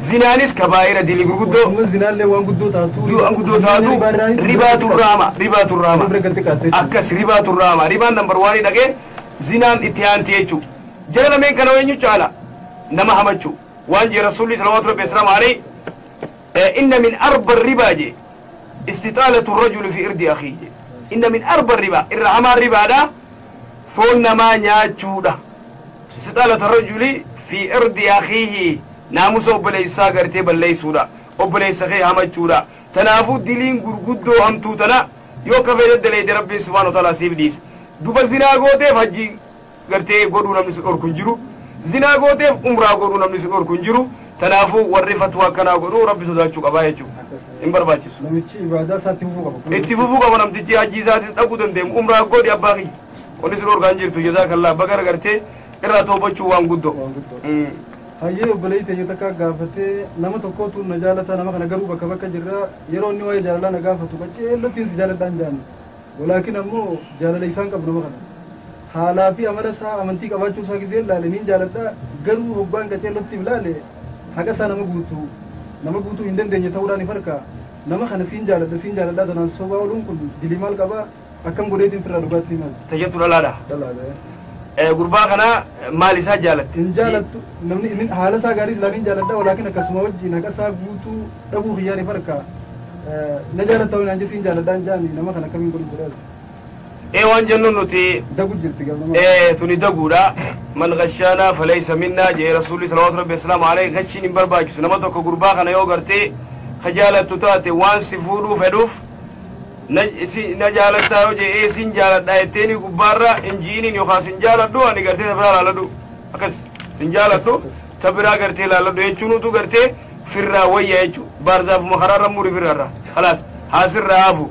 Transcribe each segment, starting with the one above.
Zinaanis kabaa'ira dilii gurguddoo. Amma zinaallee waan guddoo taatu. Waan guddoo taatu ribaatu raama ribaatu raama. Akkas ribaatu raama ribaan nambar waan dhaqee zinaan itti aanti jechuudha. Jara lameen kana eenyu caala nama hamachuu waan jee rasuulli salawaatu rabbi wasalaamu alayhi inna min arba ribaa jee istixaalatu rajuli fi irdi akhii jee inna min arba ribaa irra hamaan ribaadha foon namaa nyaachuudha. Istixaalatu rajuli fi irdi akhiihi naamusa obboleessaa gartee balleessuudha obboleessa kee hamachuudha. Tanaafuu diliin gurguddoo hamtuu tana yoo kafee daddaleete rabbiin subhaana wa ta'ala siif dhiisa. Duba zinaa gooteef hajji gartee godhuu namni si dhorku hin jiru. Zinaa gooteef umraa godhuu namni si dhorku hin jiru. Tanaafuu warri fatwaa akkanaa godhuu rabbi sodaachuu qabaa jechuudha. Hin barbaachisu. Namichi ibaadaa isaatti fufuu qaba. Itti fufuu qaba namtichi hajji isaatis dhaquu dandeemu. Umraa godhi abbaa kiyya. Wanni si dhorkaa hin jirtu jazaakallah bagara gartee irraa toobachuu waan guddoo. Hayyee obboleetti teenya takka gaafatee nama tokkotu na jaalata nama kana garuu bakka bakka jirra yeroo inni waa'ee jaalalaa na gaafatu qaceellottiin si jaaladhaan jaanna. Walaakin ammoo jaalala isaan qabu nama kana. Haalaa fi amala isaa amantii qabaachuu isaa gisee ilaale niin jaaladha garuu hoggaan qaceellottiif ilaale haqa isaa nama guutuu hin dandeenye ta'uudhaan if harka nama kana siin jaaladha tanaan sobaa ooluun kun dilii maal qabaa akkam godheetiin firraa dhugaatti himan. Tajaajilu dhalaadha. Dhalaadha. Gurbaa kana maal isaa jaalatte? Hin jaalattu namni inni haala isaa gaarii ilaalee hin jaaladha walaakin akkasuma wajjin haqa isaa guutuu dhabuu kiyyaan if harka na jaalatta waan jesiin jaaladhaan jaani nama kana akkamiin godhu jedhaa. Waan jennu nuti dagu jirti galma. Tuni daguudha. Man ghashaanaa falaysa minnaa jee rasuulli salawaatu rabbi wasalaamu alayhi ghashiin hin barbaachisu. Nama tokko gurbaa kana yoo gartee ka jaalattu taate waan si fuudhuu fedhuuf na jaalattaa yoo jee siin jaaladha jetteeni gubbaarra hin jiiniin yookaan sin jaaladhu ani gartee ta biraa laaladhu akkas sin jaaladhu ta biraa gartee laaladhu jechuunutu gartee firraa wayya jechuu baarzaafuma karaarra muri firraarra khalaas haasirraa hafu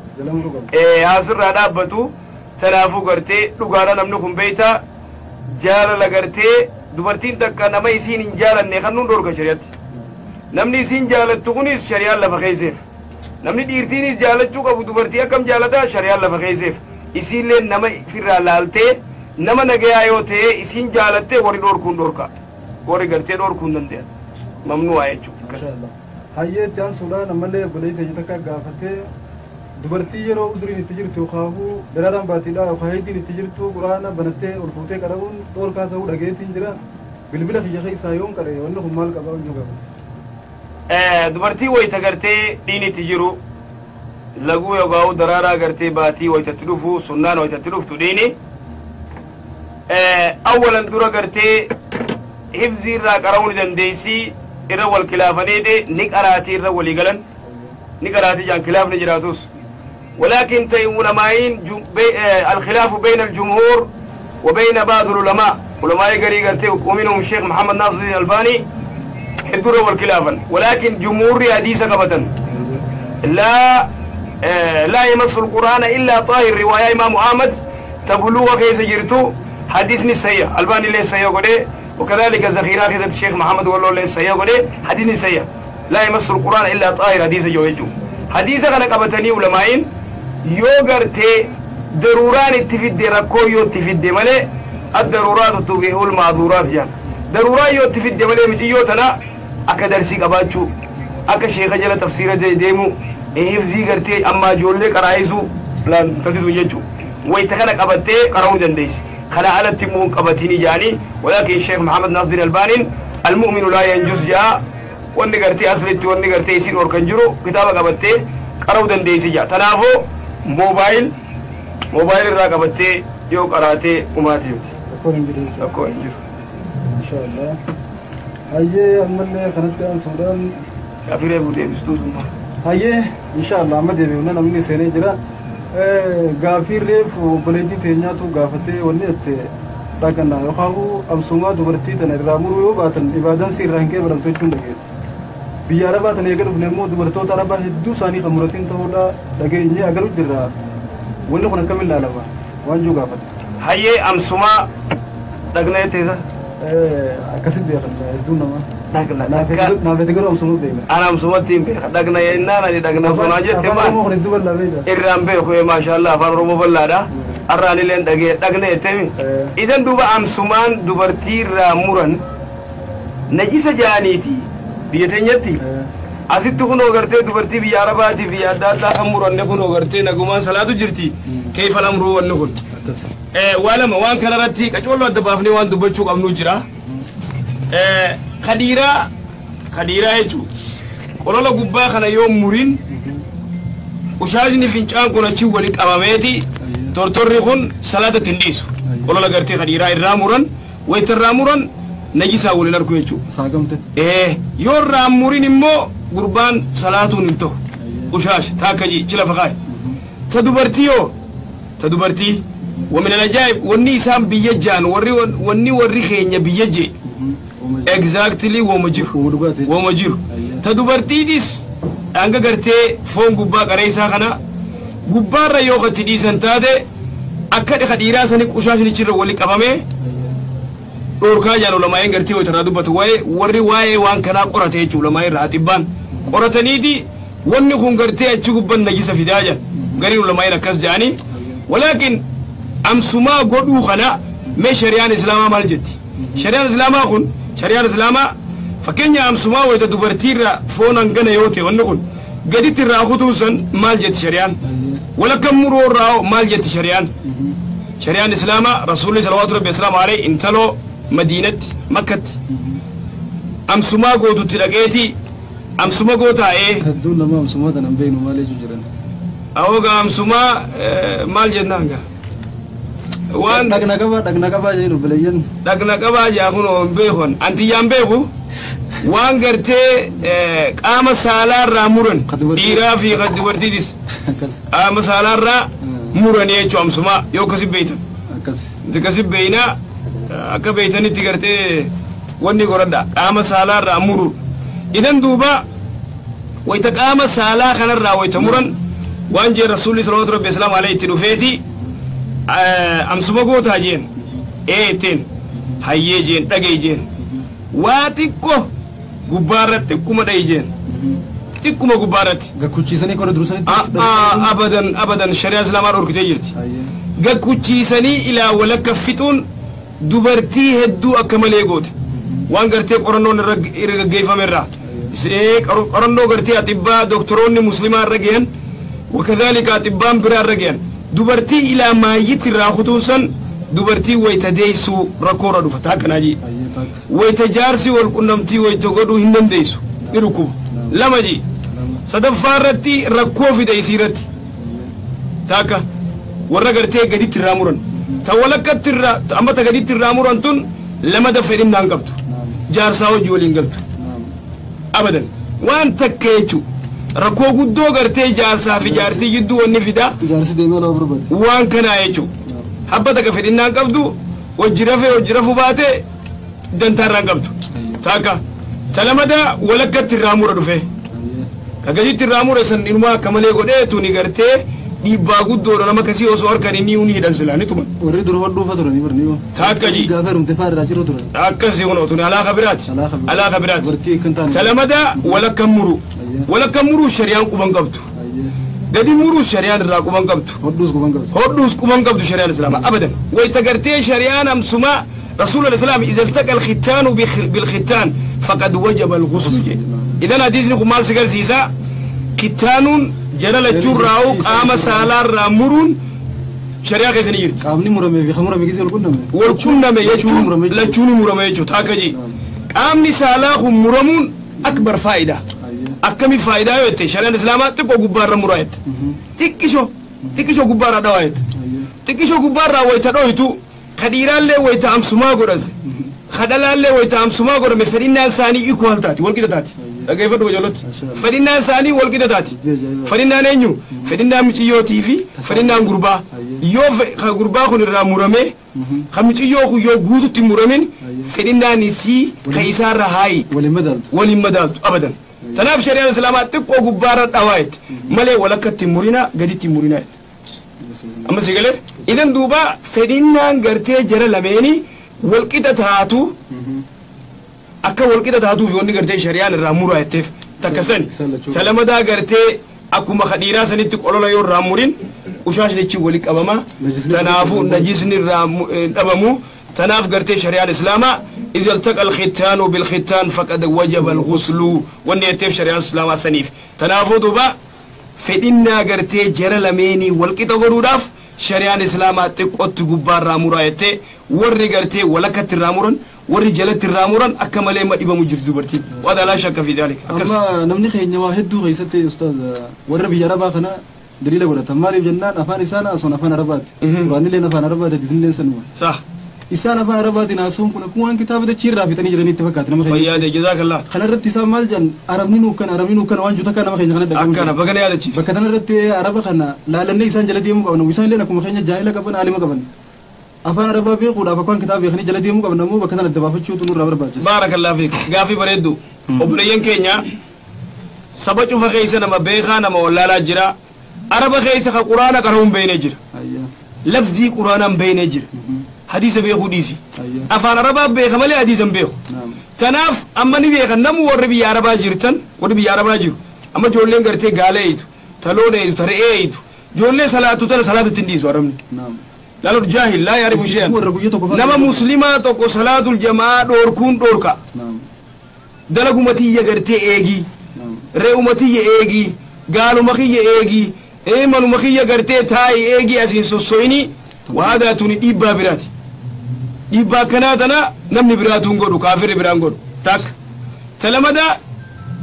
haasirraa dhaabbatu. Tanaafuu gartee dhugaadha namni kun beeyta jaalala gartee dubartiin takka nama isiin hin jaalanne kan nuun dhorka shari'atti. Namni isiin jaalattu kunis shari'aan lafa keesseef. Namni dhiirtiinis jaalachuu qabu dubartii akkam jaalataa shari'aan lafa keesseef. Isiillee nama firraa laaltee nama nagayaa yoo ta'e isiin jaalattee warri dhorkuun dhorka. Warri gartee dhorkuun danda'an. Mamnu'aa jechuudha. Hayyee itti aansuudhaan ammallee obboleettii teenya takka gaafatee dubartii yeroo uzuriin itti jirtu yookaan daraaraan baatiidha yookaan heediin itti jirtu quraana banattee ol fuutee qara'uun dhorkaa ta'uu dhageetiin jira. Bilbila kiyya keessaa yoon qara'e wanni kun maal qabaa hojii qaba? Dubartii wayita gartee dhiin itti jiru laguu yookaan daraaraa gartee baatii wayitatti dhufu sunnaan wayitatti dhuftu dhiini. Awwalan dura gartee hifzii irraa qara'uu ni dandeessi irra wal kilaafaneete ni qaraatii irra walii galan ni qaraatii jaan kilaafni jiraatus. ولكن علماء الخلاف بين الجمهور وبين بعض العلماء علماء قريقة ومنهم الشيخ محمد ناصر الدين الألباني الدر والخلافا ولكن جمهور حديث قبتا لا يمس القرآن إلا طاهر رواية إمام أحمد تبلغ كيس جرتو حديثني سيء الباني ليس سيء وكذلك ذخيرة كيس الشيخ محمد والله ليس سيء حديثني سيء لا يمس القرآن إلا طاهر حديث جويجو حديث كان قبتني علماء yoo gartee daruuraan itti fidde rakkoo yoo itti fidde malee ad-daruuraatu tubihul ma'duuraat jedhan. Daruuraan yoo itti fidde malee miciyyoo tana akka darsii qabaachuu akka sheeka jala tafsiira deemuu hifzii gartee amma ijoollee qaraa'isuu taasisu jechuudha. Wayita kana qabattee qara'uu dandeessi. Kana alatti immoo hin qabatini jedhanii walaakin Sheekh Muhammad Naasir Albaaniin almu'minu laa yanjus jedha wanni gartee aslitti wanni gartee isiin dhorkan jiru kitaaba qabattee qara'uu dandeessi jedha. Tanaafuu moobaayil irraa qabattee yoo qaraatee umaati miti. Rakkoon hin jiru. Rakkoon hin jiru. Inshaallah. Hayyee ammallee kanatti aansuudhaan. Gaafii reefu deebistuu summa. Hayyee inshaallah amma deebi'uun namni seenee jira. Gaafii reefu obboleettii teenyaatu gaafatee wanni itti dhaqanna yookaan amsumaa dubartii tana irraa muruu yoo baatan ibaadaan si irraa hin qeebalamtu jechuun dhageenya. Biyya arabaa tana eega dhufne immoo dubartoota arabaa hedduu isaanii kan muratiin ta'uudha dhageenyee agaruu jirra. Wanni kun akkamiin ilaalama? Waan jiru gaafate. Hayyee amsumaa dhaqna jetteessa? Akkasitti beekan hedduun namaa. Dhaqna. Naaf garuu amsumatti beeka. Ana amsumatti hin beeka. Dhaqna jennaan ani dhaqna osoo jette maal? Afaan Oromoo kun hedduu bal'aa beeka. Irraan beeku maashaallah afaan Oromoo bal'aadha. Arraan illee dhagee dhaqna jetteemi. Idan duuba amsumaan dubartii irraa muran najisa jaaniiti. Biyya teenyatti asitti kunoo gartee dubartii biyya Arabaatii biyya adda addaa kan muranne kunoo gartee nagumaan salaatu jirti. Keefa lamruu wanni kun. Waa lama waan kanarratti qacolloo adda baafnee waan dubbachuu qabnu jira. Kadiiraa kadiiraa jechuun qolola gubbaa kana yoo murin ushaajni fincaan kun achi wali qabameeti tortorri kun salaatatti hin dhiisu. Qolola gartee kadiiraa irraa muran wayita irraa muran najisaa waliin argu jechuudha. Saagamte. Yoo irraa murin immoo gurbaan salaatuun hin ta'u. Ushaasha taakka ji lafa kaa'e. Ta dubartii yoo ta dubartii ومن العجائب wanni isaan biyya jaan warri wanni warri keenya biyya jee exactly wama jiru wama jiru. Ta dubartiitis hanga gartee foon gubbaa qaree isaa kana gubbaarra yoo qatti dhiisan taate akka dhiiraa sani qushaashni irra wali qabamee dhorkaa jaan ulamaa'een gartee wayita irraa dubbatu waa'ee warri waa'ee waan kanaa qorate jechuudha ulamaa'een irraa xibbaan qorataniiti wanni kun gartee achi gubban najisa fidaa jaan gariin ulamaa'een akkas jaanii walaakin amsumaa godhuu kana mee shari'aan islaamaa maal jetti shari'aan islaamaa kun shari'aan islaamaa fakkeenya amsumaa wayita dubartiirra foon hangana yoo ta'e wanni kun gaditti irraa kutuu san maal jetti shari'aan walakka muruu irraa maal jetti shari'aan shari'aan islaamaa rasuulli salawaatu rabbi islaamu alayhi intaloo madiinatti makkatti amsumaa gootutti dhaqeeti amsuma gootaa'ee hedduun nama amsumaa tanan beeknu maal jechuu jiran awooga amsumaa maal jennaan gaa waan dhagna qabaa jedhu obboleeyyan dhagna qabaa jaa kun hin beekon antiyyaan beeku waan gartee qaama saalaarraa muran dhiiraa fi dubartiitis qaama saalaarraa muranii jechuu amsumaa yoo akkasi beeytan akkasi beeynaa akka beeytanitti gartee wanni goradha qaama saalaarraa muru idan duuba wayta qaama saalaa kanarraa wayta muran waan jee rasuulli salawaatu rabbi islaamu alayhi itti dhufeeti amsuma gootaa jeen ee ittiin hayyee jeen dhagee jeen waa xiqqoo gubbaarratti xiqquma dhayi jeen xiqquma gubbaarratti gakkuchiisanii qora dursanitti abadan abadan shari'aa islaamaa dhorkitee jirti gakkuchiisanii ilaa walakka fixuun dubartii hedduu akka malee goote waan gartee qorannoon irra gaggeeffame irraa qorannoo gartee atibbaa doktoroonni muslimaa irra gahan wakadhalika atibbaan biraa irra gahan dubartii ilaa maayyitti irraa kutuun san dubartii wayita deessuu rakkoorra dhufa taakkanaa jee wayita jaarsi wal qunnamtii wayita godhuu hin dandeessu ni dhukkuba lama jee sadaffaa irratti rakkoo fida isii irratti taakka warra gartee gaditti irraa muran ta walakkatti irraa amma ta gaditti irraa muran tun lama fedhinnaan qabdu jaarsaa hojii waliin galtu abadan waan takka jechuu rakkoo guddoo gartee jaarsaa fi jaartii gidduu wanni fidaa waan kanaa jechuu habba takka fedhinnaan qabdu hojii rafee hojii rafuu baate dantaa irraan qabdu takka ta lamada walakkatti irraa mura dhufe ka gaditti irraa mura san inumaa akka malee godhee tuni gartee dhiibbaa guddoodha nama kasii osoo harkaan inni uni hidhan silaa ni tuman. Warri dura hodhuufa turanii barni yoo. Takka ji. Gaafa heerumte fa'aa irraa jiru turan. Akkasii kun tuni alaaqa biraati. Alaaqa biraati. Dubartii kan taane. Ta lamada walakka muru. Walakka muruu shari'aan quban qabdu. Gadi muruu shari'aan irraa quban qabdu. Hodhuus quban qabdu. Hodhuus quban qabdu shari'aan islaamaa abadan. Wayita gartee shari'aan amsumaa رسول الإسلام إذا التقى الختان بالختان فقد وجب الغسل. إذا حديث نقول مال سجل سيسا ختان جلال الجراو قام سالار مرون شريعة كيسني يرد. قامني مرمي في خمرة ميجي والكنا مي. والكنا مي يجون لا تشوني مرمي يجون تاكجي. قامني سالاه مرمون أكبر فائدة. أكمل فائدة يوتي شريعة الإسلام تقوى جبار مرايت. تكشو تكشو جبار دوايت. تكشو جبار راويت دويتو خديران له ويتا أمسما قرن. خدلان له ويتا أمسما قرن فرينا ساني إيكوال تاتي والكده تاتي. كيف تقول فرينا ساني والكده تاتي. فرينا نينيو فرينا مشيو تي في فرينا غربا يو غربا خن رامورمي خمشيو خو يو غودو تمورمين فرينا نسي خيسار رهاي ولمدالت أبدا. تناف شريعة الإسلام تقوى غبارة أوايت ملي ولا كتمورينا قد تمورينا. أما سيقول إذن دوبا فرينا غرتي جرى لميني والكده تاتو akka walqixa taatuuf yoonni gartee shari'aan irraa muraa jetteef takka sani talamadaa gartee akkuma kadhiiraa sanitti qolola yoo irraa murin ushaashnichi wali qabama tanaafuu najisni irraa dhabamu tanaaf gartee shari'aan islaamaa إذا التقى الختان بالختان فقد وجب الغسل. واني يتف شريعة الإسلام سنيف تنافض با فإنا قرتي جرى لميني والكتا قروداف شريعة الإسلام تقوت قبار رامورا يتي وري قرتي ولكت الرامورا وري جلت الرامورا أكمل ما إبا مجرد دوبرتي وهذا لا شك في ذلك. أما نمني خيني واحد دو غيستي أستاذ وربي جربا خنا دليل قولة مالي جنان أفان إسانا أصلا أفان عربات قرآن لنا أفان عربات ديزن لنا سنوا صح إسانا أفان عربات ناسهم كنا كوان كتاب ده تشير رافي تاني جرني اتفقات نما خير جزاك الله خنا رت إسان مال جن عربني نوكان عربني نوكان وان جوتا كان نما خير خنا دكتور أكنا بقنا يا دتشي بكتنا رت عرب خنا لا لنا إسان جلدي مو قبنا وإسان لنا كم خير جاهل قبنا عالم قبنا أفان عربات بيقول أفكان كتاب يخني جلدي مو قبنا مو بكتنا الدبافة شو تنور ربر باجس. بارك الله فيك قافي بريدو وبريان كينيا سبتشو فخيسنا ما بيخانا ما ولا لا جرا عرب خيسة قرآن كرهم بين جر لفظي قرآن بين جر حديث بيخو ديسي أفان عرب بيخ مالي حديث بيخو تناف أما نبي خنم وربي عربا جرتن وربي عربا جر أما جولين قرتي قاليت تلون ايتو ترئيت جولين صلاة تل صلاة تنديس ورمني لا لا جاهل لا يعرف شيئا نما مسلمة تقو صلاة الجماعة دوركون دوركا دلقو متي يقرتي ايجي رئو متي ايجي قالوا مخي ايجي ايه منو مخي يقرتي تاي ايجي اسين سوسويني وهذا توني ديبا براتي ديبا كناتنا نمني براتون قدو كافر بران قدو تاك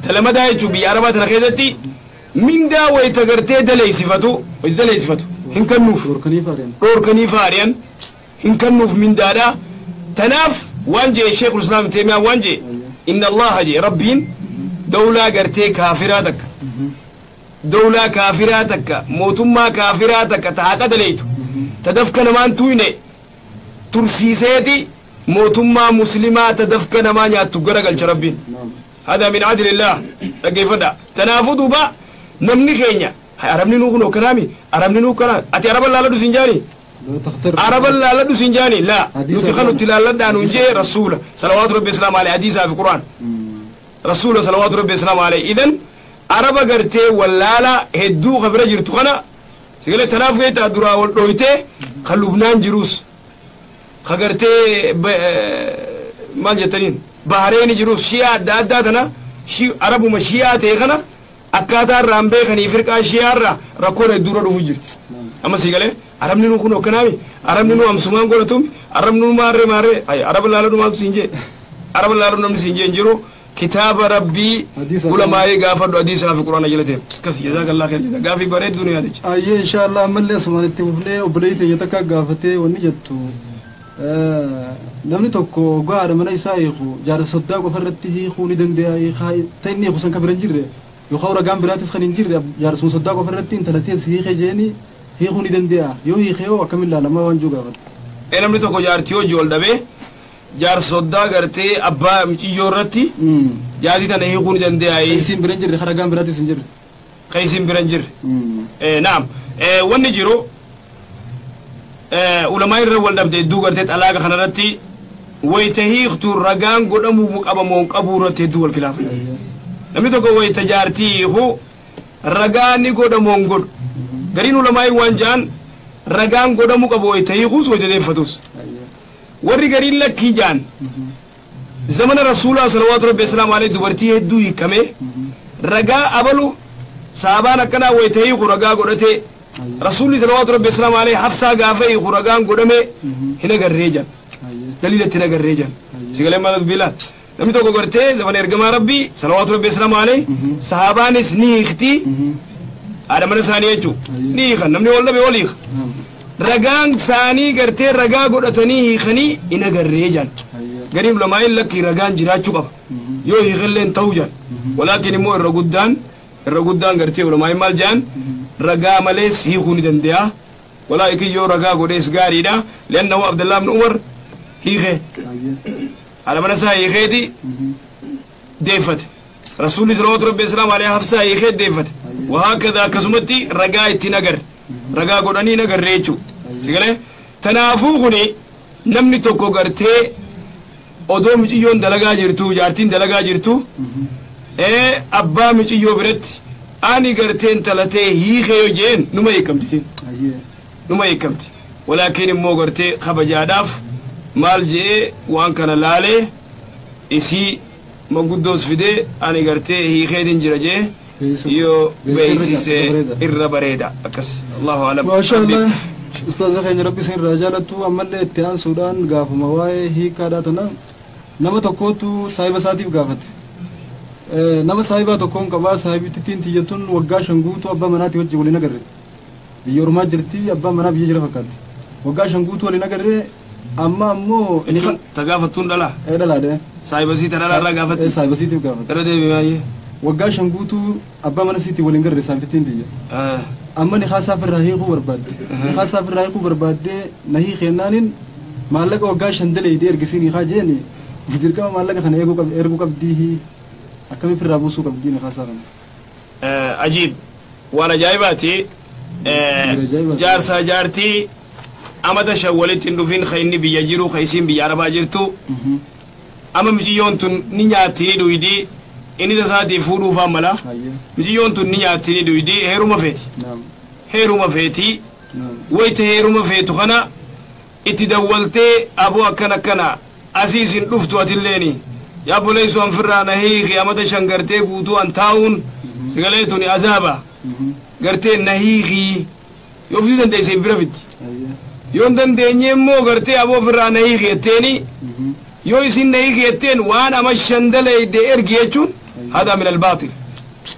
تلمدا يجو بي عربات نخيزتي من دا ويتقرتي دلي صفتو ويتدلي صفتو هنكنوف دوركني فاريان هنكنوف من دادا تناف وانجي الشيخ الإسلام تيمية وانجي إن الله جي ربين دولة قرتي كافراتك دولة كافراتك موتما كافراتك تحقق دليتو تدفك نمان تويني ترسيسيتي موتما مسلمة تدفك نمان ياتو قرقل ربين هذا من عدل الله لكيف دا تنافضوا با نمني خينيا عربني نو كلامي عربني نو كلام أتي عرب الله لا سنجاني عرب الله لا سنجاني لا نتخلوا تلال دانو جي رسول صلوات ربي السلام عليه حديث في القرآن رسول صلوات ربي السلام عليه. إذن عرب قرتي ولا لا هدو خبر جرتو خنا سجل تنافي تدرا والدويته خلو بنان جروس خبرتي ما جتنين بحرين جروس شيعة داد دادنا شي عرب ومشيعة تيخنا akkaataa irraan beekanii firqaa shi'aarraa rakkoon hedduu irra dhufu jirti. Amma sii galee arabni nu kun hokkanaami arabni nu amsumaan godhatumi arabni nu maarree maarree araba laaladhu maaltu siin jee araba laaladhu namni siin jee hin jiru kitaaba rabbii ulamaa'ee gaafadhu hadiisaa fi quraana jala deemu. Akkas jazaakallah khayr gaafii bareedduu nu yaadachi. Ayyee inshaallah ammallee asumaan itti fufnee obboleeyyi teenya takka gaafatee wanni jettu namni tokko gaadha mana isaa hiiku jaarsa soddaa qofa irratti hiikuu ni danda'a ta'e inni hiiku san kan bira hin jirre يخاور جام براتس خلينا نجري جالس مصدق وفرتين 30 سيخ جاني هيخوني دنديا يو هيخيو أكمل لا لما وانجو قابل. أنا من تكو جارتيو جول دبي جار صدق قرتي أبا مشي جورتي جارتي تنا هيخوني دنديا أي. خيسين برنجر خرا جام براتس نجر. خيسين برنجر. إيه نعم إيه ونجرو إيه ولما يرى ولد بدي دو قرتي علاقة خنرتي ويتهيخ ترجان قدامو مقابل مقابل دول الخلاف. Namni tokko wayita jaartii hiiku ragaan ni godhamu hin godhu. Gariin ulamaa'ii waan ja'an ragaan godhamuu qabu wayita hiikuus wayita deeffatus. Warri gariin lakkii ja'an zamana rasuulaa salawaatu rabbi salaamu alayhi dubartii hedduu hiikamee ragaa abalu saabaan akkanaa wayita hiiku ragaa godhatee rasuulli salawaatu rabbi salaamu alayhi hafsaa gaafa hiiku ragaan godhamee hin agarree ja'an. Daliilatti hin agarree ja'an. Sigalee maal bilaan. Namni tokko gartee zaman ergamaa rabbii salawaatu rabbi salaamu alayhi sahaabaanis ni hiikti haadha mana isaanii jechuun ni hiikan namni wal dhabe wal hiika ragaan isaanii gartee ragaa godhatanii hiikanii hin agarree jaan gariin ulamaa'in lakki ragaan jiraachuu qaba yoo hiikallee hin ta'u jaan walaakin immoo irra guddaan gartee ulamaa'in maal jaan ragaa malees hiikuu ni danda'a walaakin yoo ragaa godhees gaariidha li'annahu Abdullah ibn Umar hiike على من ساي خيدي ديفت رسول صلى الله عليه وسلم عليه حفصة يخيد ديفت وهكذا كسمتي رجاء تنقر رجاء قراني نقر ريتشو سيقله تنافوغني نمني توكو قرتي odoo miciyyoon dalagaa jirtu jaartiin dalagaa jirtu abbaa miciyyoo biratti ani garteen talatee hiikee yoo jeen numa hiikamti numa hiikamti walaakin immoo gartee kabajaadhaaf maal jee waan kana laalee Isii manguddoos fidee ani gartee hiikeetiin jira jee yoo beeksise irra bareeda akkas. Allahu alam. Maasha Allah. Ustaaza keenya Rabbi isin irraa jaalattu. Ammallee itti aansuudhaan gaafuma waa'ee hiikaadhaa tana nama tokkootu saahiba isaatiif gaafate. Nama saahibaa tokkoon qabaa, saahibittiin tiyyatuun waggaa 5 guutuu abbaa manaatii wajjin waliin agarre. Biyya ormaa jirti, abbaa manaa biyya jira fakkaatti. Waggaa 5 guutuu waliin agarre, amma ammoo Ta gaafattuun dhalaa? Ee, dhalaadhe. Saahiba sii ta dhalaa irraa gaafatti? Ee, saahiba siitiif gaafate. Irra deebi baay'ee. Waggaa 5 guutuu abbaa mana siitii waliin garre saahibittiin tiyya. Amma nikaa isaaf irraa hiikuu barbaadde. Nikaa isaaf irraa hiikuu barbaaddee na hiikeennaaniin maallaqa waggaa 5 daleeyidee ergisii nikaa jeeni dirqama maallaqa kana erguu qabdii, akkamiif irraa buusuu qabdii nikaa isaa kana? Ajiib, waan ajaa'ibaati. Jaarsaa jaartii amata 5 walitti hin dhufin, ka inni biyya jiru, ka isiin biyya arabaa jirtu, amma miciyyoon tun ni nyaatti ni dhuydi, inni tasaatii fuudhuufaan mala. Miciyyoon tun ni nyaatti ni dhuydi, heeruma feeti. Heeruma feeti. Wayta heeruma feetu kana itti dawwaltee, aboo akkana akkana asii isin dhuftu, atilleeni yaa boleessu an firraa na hiiki, amata 5 gartee guutuu an taa'uun sigalee tuni azaaba, gartee na hiiki. Yoo fiduu dandeesse bira fitti, yoo hin dandeenye immoo gartee aboo ofirraa na hiiki jetteeni, yoo isin na hiiki jetteen waan ama 5 daleeyde ergi jechuun hada min albaatil,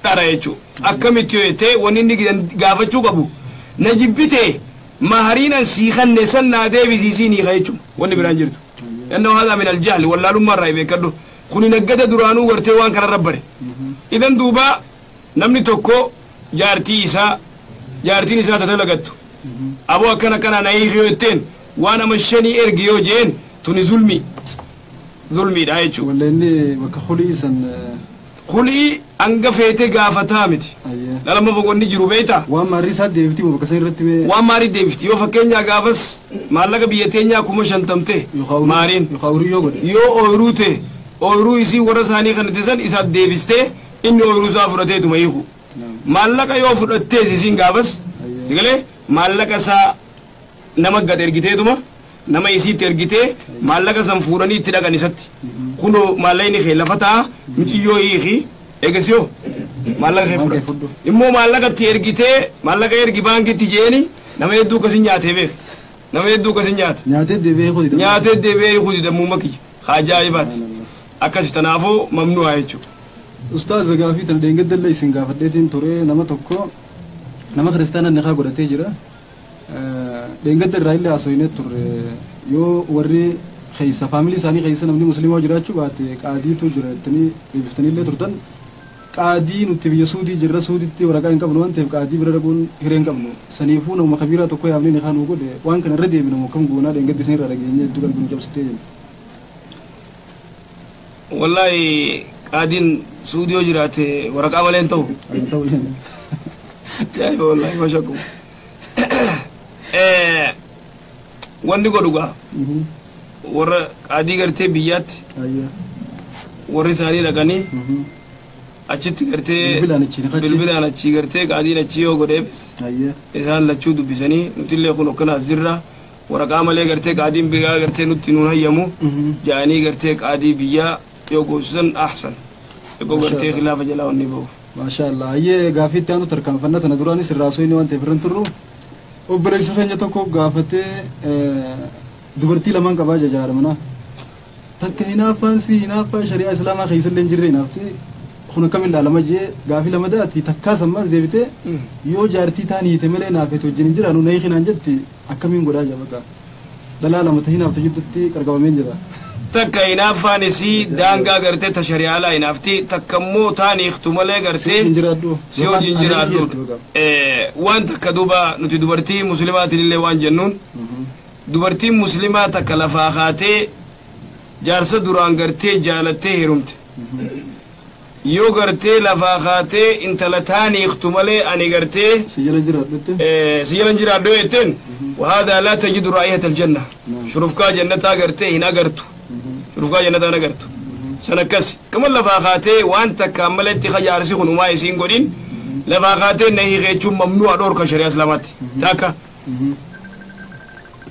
dhara jechuu. Akkamitti yoo jettee, wanni inni gaafachuu qabu na jibbite, mahariin an sii kanne san naa deebisiisii hiika jechuun, wanni biraan jirtu. Innahu hada min aljahli, wallaalummaa irraa beekadhu. Kuni naggada duraanuu gartee waan kanarra bare. Idan duuba namni tokko jaartii isaa, jaartiin isaa tatalagattu, aboo akkana akkana na hiiki yoo jetteen, waan ama 5 ergi yoo jeen, tuni zulmi, zulmiidha jechuudha. Walla inni bakka hulii san Kulii hanga feete gaafataa miti. Dhala boqonni jiru beektaa? Waan maarrii isaa deebifti moo bakka san irratti mee? Waan maarii deebifti. Yoo fakkeenyaa gaafas maallaqa biyya teenyaa 50,000 ta'e maariin. Yookaan ooyiruu yoo godhe. Yoo ooyiruu ta'e, ooyiruu isii warra isaanii kan itti san isaaf deebistee, inni ooyiruu isaa fudhateetuma hiiku. Maallaqa yoo fudhattees isiin gaafas sigalee maallaqa isaa nama gad ergiteetuma, nama isiitti ergitee, maallaqa san fuudhanii itti dhaqan isatti. Kunoo maallaqni kee lafa ta'a, miciyyoo hiiki, eegas yoo maallaqa kee fudhatu. Immoo maallaqa itti ergitee, maallaqa ergi baankitti jeeni, nama hedduu akkasin nyaatee beek. Nama hedduu akkasin nyaata. Nyaatee deebi'ee hiikuu dida. Nyaatee deebi'ee hiikuu dida muuma kiyya. Ajaa'ibaati. Akkasi tanaafuu mamnu'a jechuudha. Ustaaz, gaafii tana dheengaddallee isin gaafadheetiin ture. Nama tokko nama kiristaana nikaa godhatee jira. Dheengadda irraa illee haasofnee turre, yoo warri keessa faamilii isaanii keessa namni musliimaa jiraachuu baate qaadiitu jira jettanii deebiftanii illee turtan. Qaadii nuti biyya Suudii jirra, Suuditti waraqaa hin qabnu waan ta'eef qaadii bira dhaquun hiree hin qabnu. Saniifuu nama kabiiraa tokko yaamnee nikaa nuu godhe, waan kana irra deebina moo kam goonaa? Dheengaddi isin irraa dhageenyee hedduu qalbii nu cabsitee jenna. Wallaahi qaadiin Suudii yoo jiraate waraqaa malee hin ta'u. Hin ta'u jenna. Ajaa'iba wallaahi, mashakku. Wanni godhu gaa warra qaadii gartee biyyaatti warri isaanii dhaqanii achitti gartee Bilbilaan achi ni bilbilaan achii gartee qaadiin achii yoo godheefis isaan lachuu dubbisanii, nutillee kun akkana as jirra, waraqaa malee gartee qaadiin biyyaa gartee nutti nuun hayyamu ja'anii, gartee qaadii biyyaa yoo goosisan ahsan yoo gartee khilaafa jalaa wanni ba'uuf. Maasha Allah. Ayyee, gaafii itti aanu tarkaanfannaa tana duraanis irraa osoo inni waan ta'eef irra hin turru. Obboleessa keenya tokko gaafatee, dubartii lamaan qabaa jajaadha mana. Takka hinaaffaan si hinaaffaa shari'aa islaamaa keessa illee hin jirre hinaafti. Kun akkamiin ilaalama jee gaafii lama daati. Takkaas ammas deebitee yoo jaartii taan hiite malee naafetu wajjin hin jiraanu na hiikinaan jetti, akkamiin godhaa jaa, bakka dhalaa lama ta hinaaftu jidduutti qarqabameen jira. Takka hinaaffaan isii daangaa gartee ta shari'aalaa hinaafti, takka immoo taan hiiktu malee Si gartee wajjin jiraadhu. Si wajjin jiraadhu. Waan takka duuba nuti dubartii muslimaatiin illee waan jennuun, dubartiin muslimaa takka lafaa kaatee jaarsa duraan gartee jaalattee heerumte, yoo gartee lafaa kaatee intala taan hiiktu malee ani gartee Si jala jiraadhutti. Si jalan jiraadhu jetteen, وهذا لا تجد رائحة الجنة، shurufkaa jannataa gartee hin agartu, shurufkaa jannataa hin agartu. San akkas kama lafaa kaatee waan takkaan malatti jaarsi kun umaa isiin godhin lafaa kaatee na hiike jechuun mamnu'a, dhoorka shari'aa islaamaatti. Takka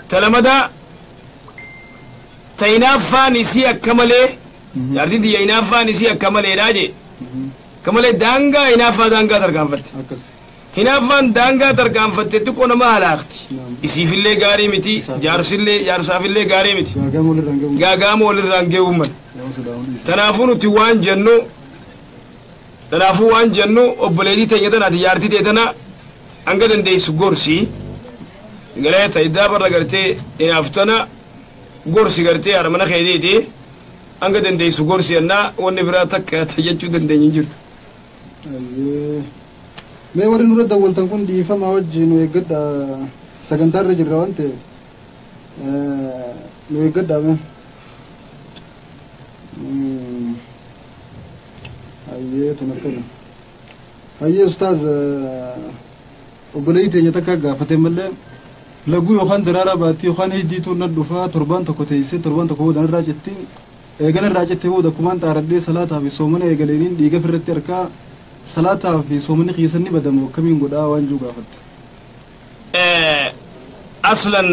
talamadaa ta hinaaffaan isii akka malee Jaartiin tiyya hinaaffaan isii akka maleedhaa jee. Akka malee daangaa hinaaffaa daangaa tarkaanfatte. Hinaaffaan daangaa tarkaanfatte xiqqoo nama halaakti. Isiifillee gaarii miti, jaarsillee jaarsaafillee gaarii miti. Gaagaama walirraan ge'uu mala. Tanaafuu nuti waan jennu tanaafuu waan jennu obboleettii teenya tanaati jaartii tee tana hanga dandeessu gorsi. Galee taayidaa barra gartee hinaaftana gorsi gartee haadha mana keetiiti hanga dandeessu gorsi ennaa wanni biraa takka jechuu dandeenyu hin jirtu. Mee warri nurra dawwaltan kun dhiifama wajjin nu eeggadha sagantaarra jirra waan ta'eef nu eeggadha mee. Hayyee tun akkana. Hayyee ustaaz obboleeyyi teenya takka gaafate malee laguu yookaan daraaraa baattii yookaan hiddiituu na dhufaa torbaan tokko teessee torbaan tokko booda irraa jetti eegala irraa jettee booda kumaan xaaradhee salaataa fi soomana eegaleeniin dhiiga ofirratti harkaa salaataa fi soomanni keessan ni badamu akkamiin godhaa waan jiru gaafatte. Aslan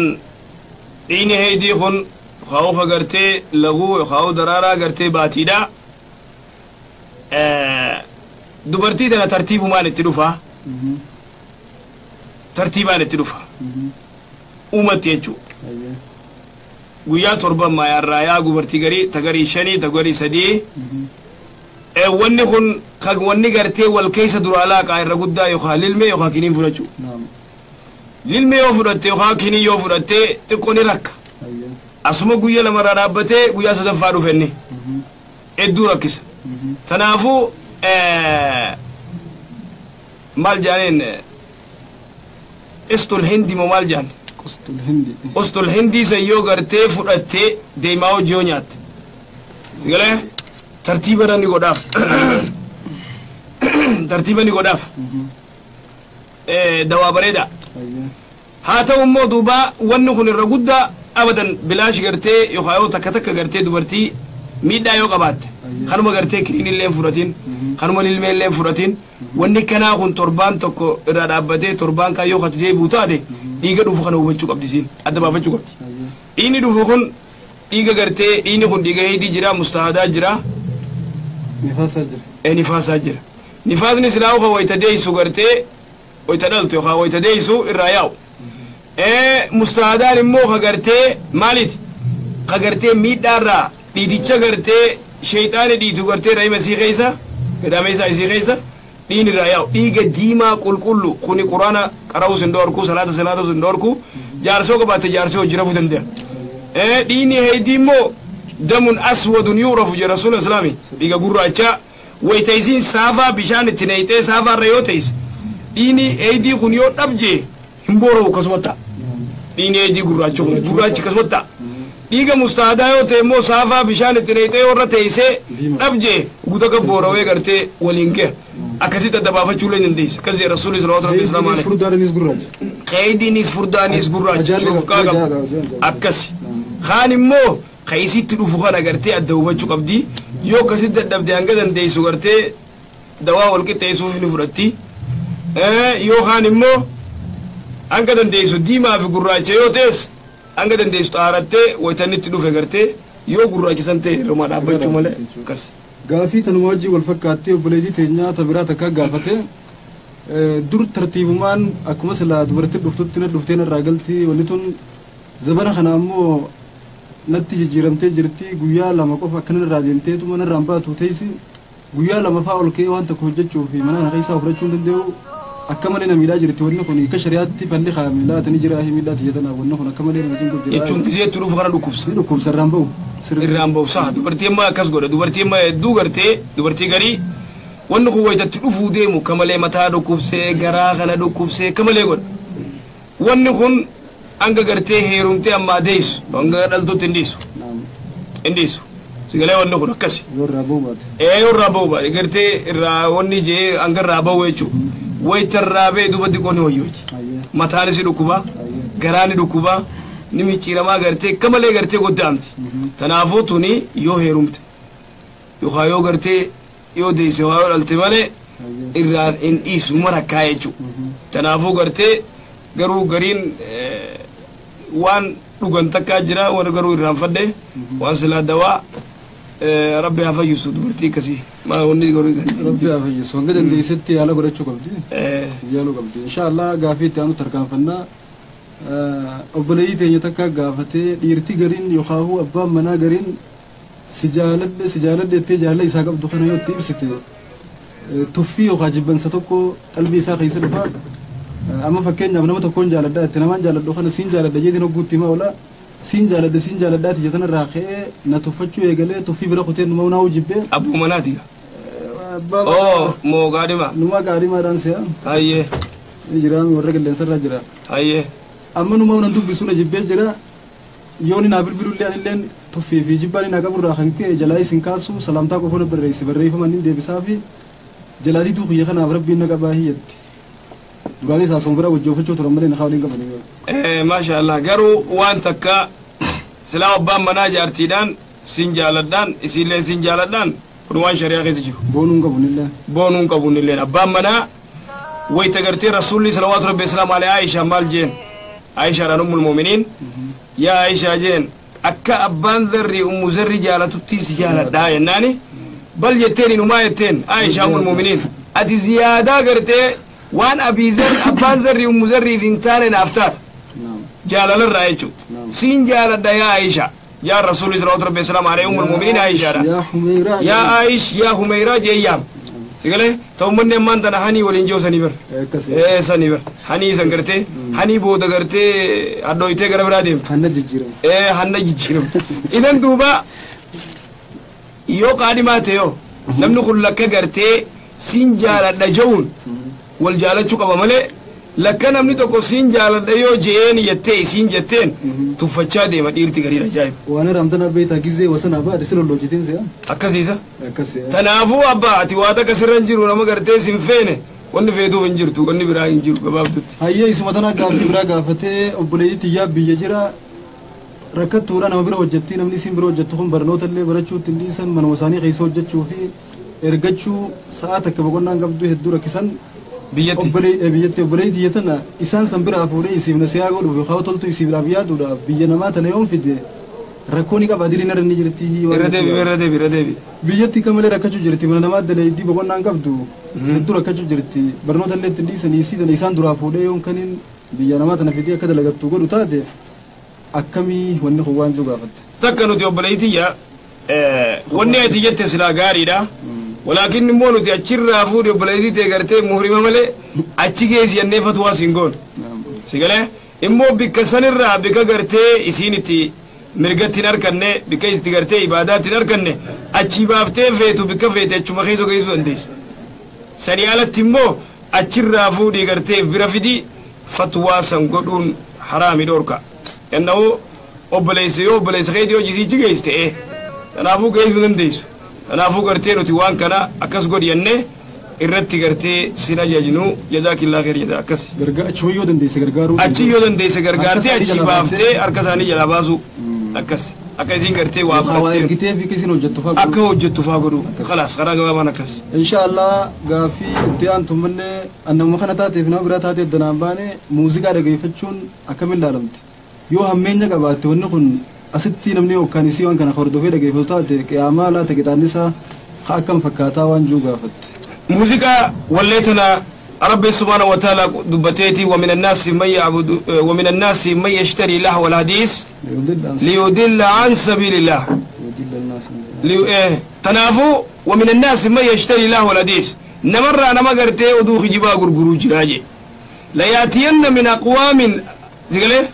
dhiini heydii kun khawfa gartee laguu yookaan daraaraa gartee baatiidha. Dubartii tana tartiibumaan itti dhufa. Tartiibaan itti dhufa. Uumatti jechuudha. Guyyaa torban maayaarraa yaa dubartii garii ta garii shanii ta garii sadii. Wanni kun wanni gartee wal keessa duraa laaqaa irra guddaa yookaan lilmee yookaan kiniin fudhachuu. Lilmee yoo fudhatte yookaan kinii yoo fudhatte xiqqoo ni rakka. Asuma guyyaa lamarraa dhaabbatee guyyaa sadaffaa dhufenne hedduu rakkisa. Tanaafuu maal jaaneen istul hindi moo maal jaan? Qustul hindi. Qustul hindii san yoo gartee fudhattee deemaa hojii yoo nyaatte. Sigalee tartiiba ni godhaaf. Tartiiba ni godhaaf. Dawaa bareeda. Haa ta'u immoo duuba wanni kun irra guddaa abadan bilaash gartee yookaan yoo takka takka gartee dubartii miidhaa yoo qabaatte kanuma gartee kiniin illee hin fudhatin kanuma lilmee illee hin fudhatin wanni kanaa kun torbaan tokko irraa dhaabbatee torbaan kan yoo katu deebi'u taate dhiiga dhufu kana hubachuu qabdi siin adda baafachuu qabdi. Dhiigni dhufu kun dhiiga gartee dhiigni kun dhiiga heydii jira mustaadaa jira. Nifaasaa jira. Nifaasaa jira. Nifaasni silaa uka wayita deessu gartee wayita dhaltu yookaan wayita deessu irraa yaa'u. Mustaadaan immoo ka gartee maaliiti? Ka gartee miidhaarraa dhiiticha gartee sheexaani dhiitu gartee rahima isii keessa gadameessa isii keessa dhiin irraa yaa'u dhiiga diimaa qulqullu kuni quraana qara'uus hin dhoorku salaata salaatus hin dhoorku jaarsoo qabaatte jaarsoo hojii rafuu danda'a. Dhiinni heydii immoo damun aswadun yuurafu jedha rasuula islaami dhiiga gurraachaa wayita isiin saafaa bishaan itti naqxee saafaarra yoo ta'is dhiinni heydii kun yoo dhabjee hin boora'u akkasuma ta'a. Dhiinni heydii gurraachi kun gurraachi akkasuma ta'a. Dhiiga mustaadaa yoo ta'e immoo saafaa bishaan itti naqxee warra teessee dhabjee guuta akka boorawee gartee waliin gaha. Akkasitti adda baafachuu illee dandeessa. Akkas jedha rasuulli sallallahu alaihi wasallam. Furdaanis gurraacha. Qeeydiinis furdaanis gurraacha. Shurufkaa qaba. Akkasi. Kaan immoo keessitti dhufu kana gartee adda hubachuu qabdi. Yoo akkasitti dadhabde hanga dandeessu gartee dawaa wal qixxeessuuf ni fudhatti. Yoo kaan immoo hanga dandeessu diimaa fi gurraacha yoo ta'es hanga dandeessu xaarattee wayitanitti dhufe gartee yoo gurraacha san ta'e irraa dhaabbachuu malee akkas. Gaafii tanuma wajjin wal fakkaattee obboleettii teenyaa ta biraa takka gaafate dur tartiibumaan akkuma silaa dubartii dhuftutti na dhuftee narraa galti wanni tun zabana kana ammoo natti jijjiiramtee jirti guyyaa lama qofa akkana irraa deemteetuma narraan baatu teessi guyyaa lama faa ol ka'ee waan tokko hojjechuu fi mana kana keessaa fudhachuu hin danda'u akka malee na miidhaa jirti wanni kun akka shari'aatti falli kaa'ame laatanii jira miidhaa tiyya wanni kun akka malee nama cinqu jira. Jechuun gizeetti dhufu kana dhukkubsa. Ni dhukkubsa irraan ba'u. Irraan ba'u sa'a dubartii amma akkas godha dubartii amma hedduu gartee dubartii garii wanni kun wayitatti dhufuu deemu akka malee mataa dhukkubsee garaa kana dhukkubsee akka malee godha. Wanni kun hanga gartee heerumtee ammaa deessu hanga dhaltuutti hin dhiisu. Hin dhiisu. Sigalee wanni kun akkasi. Yoo irraa ba'u baate. Yoo irraa ba'u baate gartee irraa wanni jee hanga irraa ba'u jechuudha. Wayita irraa ba'e duubatti qoonni wayyooti. Mataan si dhukkuba garaan ni dhukkuba ni micciiramaa gartee akka malee gartee goddaamti. Tanaafuu tuni yoo heerumte yookaan yoo gartee yoo deesse waa yoo dhalte malee irraan hin dhiisu marakkaa jechuudha. Tanaafuu gartee garuu gariin waan dhugan takkaa jira waan garuu irraanfadhe waan silaa dawaa Rabbi haa fayyisu dubartii akkasii maa wanni godhu Rabbi haa fayyisu hanga dandeessetti yaala godhachuu qabdi. Yaaluu qabdi. Insha Allah gaafii itti aanu tarkaanfannaa. Obboleeyyii teenya takka gaafatee dhiirti gariin yookaan abbaan manaa gariin si jaaladhe si jaaladhe jettee jaalala isaa qabdu kana yoo itti ibsite tuffii yookaan jibbansa tokko qalbii isaa keessa dhufa. Amma fakkeenyaaf nama tokkoon jaaladha itti namaan jaaladhu kana siin jaaladha jeetiin hogguutti himaa oola siin jaaladha siin jaaladhaati jetan irraa ka'ee na tuffachuu eegalee tuffii bira kuteen numa naa'uu jibbee. Abbuu manaati. Oo moo gaadhima. Numa gaadhimaadhaan si'a. Hayyee. Jira warra qilleensarra jira. Hayyee. Amma numa nan dubbisuu na jibbee jira. Yooni naa bilbilullee anilleen tuffii fi jibbaan naa qaburraa kan ka'e jalaa isin kaasu salaamtaa qofa na barreesse barreeffaman inni deebisaa fi jalaatiituu kiyya kanaaf rabbiin na qabaa hiyyatti. Duraanis haasawwan biraa wajjoofachuu turan malee na waliin qabanii. Maasha Allah garuu waan takka silaa abbaan manaa jaartiidhaan siin jaaladhaan isiillee siin jaaladhaan kun waan shari'aa keessa jiru. Boonuun qabu nillee. Boonuun qabu nilleen abbaan manaa wayita gartee rasuulli salawaatu rabbi islaam alee Aishaa maal jeen Aishaadhaan ummul mu'miniin yaa Aishaa jeen akka abbaan zarri ummu zarri jaalatuttiin si jaaladhaa jennaani bal jetteen inumaa jetteen Aishaa ummul mu'miniin ati ziyaadaa gartee waan abii zarri abbaan zarri ummu zarriif hin taane naaf taata jaalalarraa jechuudha siin jaaladha yaa Aishaa yaa rasuulli salawaatu rabbi islaam alee ummul mu'miniin Aishaadha yaa Aish yaa Humeyraa jeeyyaam sigale ta'ummanni ammaan tana hanii waliin jiru sanii bar sanii bar hanii san gartee hanii booda gartee hadhooytee gara biraa deemtu Hanna jijjiiramu. Hanna jijjiiramtu idan duuba yoo qaadhimaa ta'e yoo namni kun lakka gartee siin jaaladha jehuun wal jaalachuu qaba malee lakka namni tokko siin jaaladha yoo je'een jettee isiin jetteen tuffachaa deema dhiirti gariin ajaa'iba. Waan ramtana beektaa gizee wasana baadhe si lolloojjitiin si'a. Akkasiisa. Akkasi. Tanaafuu abbaa ati waa takka sirra hin jiru nama gartee sin feene wanni feetuuf hin jirtu wanni biraa hin jiru gabaabdutti. Hayyee isuma tana gaaffii biraa gaafatee obboleeyyii tiyyaa biyya jira rakkattuudha nama bira hojjetti namni isin bira hojjettu kun barnoota illee barachuu ittiin dhiisan manuma isaanii keessa hojjechuu fi ergachuu sa'a takka boqonnaan qabdu hedduu rakkisan. Biyyatti. Biyyatti obboleeyyii tiyya tana isaan san bira fuudhee isiif nasiyaa godhuuf yookaan toltu isiif yaaduudhaaf biyya namaa tana yoon fide rakkoo ni qaba diriin irra ni jirti. Irra deebi irra deebi irra deebi. Biyyatti kan malee rakkachuu jirti mana namaa daleeddii boqonnaan qabdu hedduu rakkachuu jirti barnoota illee ittiin dhiisanii isii tana isaan duraa fuudhee yoon kaniin biyya namaa tana fidee akka dalagattu godhu taate akkamii wanni kun waan jiru gaafatte. Takka nuti obboleeyyii tiyya wanni ati jette silaa gaariidha. Walaakin immoo nuti achirraa fuudhe obboleettii ta'e gartee muhrima malee achi geessi jennee fatwaa siin goonu. Si galee immoo bikka sanirraa bikka gartee isiin itti mirgatti hin arganne bikka itti gartee ibaadaatti hin arganne achi baaftee feetu bikka feete achuma keessa geessuu dandeessa. Sanii alatti immoo achirraa fuudhii gartee bira fidii fatwaa san godhuun haraami dhorka. Yanna'uu obboleessa yoo obboleessa keetii hojii sichi geessite kanaafuu geessuu dandeessu. Kanaafuu gartee nuti waan kana akkas godhi jennee irratti gartee sin ajajnu jazaakillaa kheer jedha akkas. Achuma yoo dandeesse gargaaruu. Achi yoo dandeesse gargaartee achi baaftee harka isaanii jalaa baasuu akkas akka isiin gartee waa Waa ergitee fi isiin hojjettu fa'aa. Akka hojjettu fa'aa godhu khalaas karaa gabaabaan akkas. Insha Allah gaaffii itti aantu malee annamuma kana taateef nama biraa taateef danaan baane muuziqaa dhageeffachuun akkamiin ilaalamti yoo hammeenya qabaatte wanni kun asitti namni yookaan isii waan kana hordofee dhageeffatu taate qiyaamaa laata qixaanni isaa akkam fakkaataa waan jiru gaafatte. Muuziqaa wallee tana ربي سبحانه وتعالى دبتيتي ومن الناس من يعبد ومن الناس من يشتري لهو الحديث ليضل عن سبيل الله تنافو ومن الناس من يشتري لهو الحديث نمر أنا ما قرتي ودوخ جبا غرغرو جراجي لياتين من أقوام زقله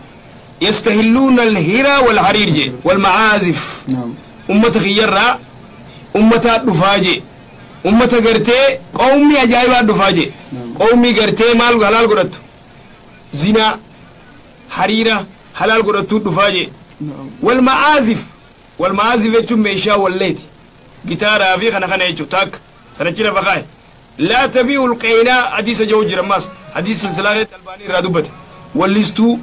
يستهلون الهرى والحرير جي والمعازف. نعم. أمة خيرة أمة دفاجي أمة قرتي قومي أجايبات دفاجي. نعم. قومي قرتي مال حلال قرت زنا حريرة حلال قرت دفاجي. نعم. والمعازف والمعازف يجوا ميشا والليت جيتارا في خنا خنا يجوا تاك سنجينا بقاي لا تبيع القينا حديث جوج رماس حديث سلسلة الباني رادوبت والليستو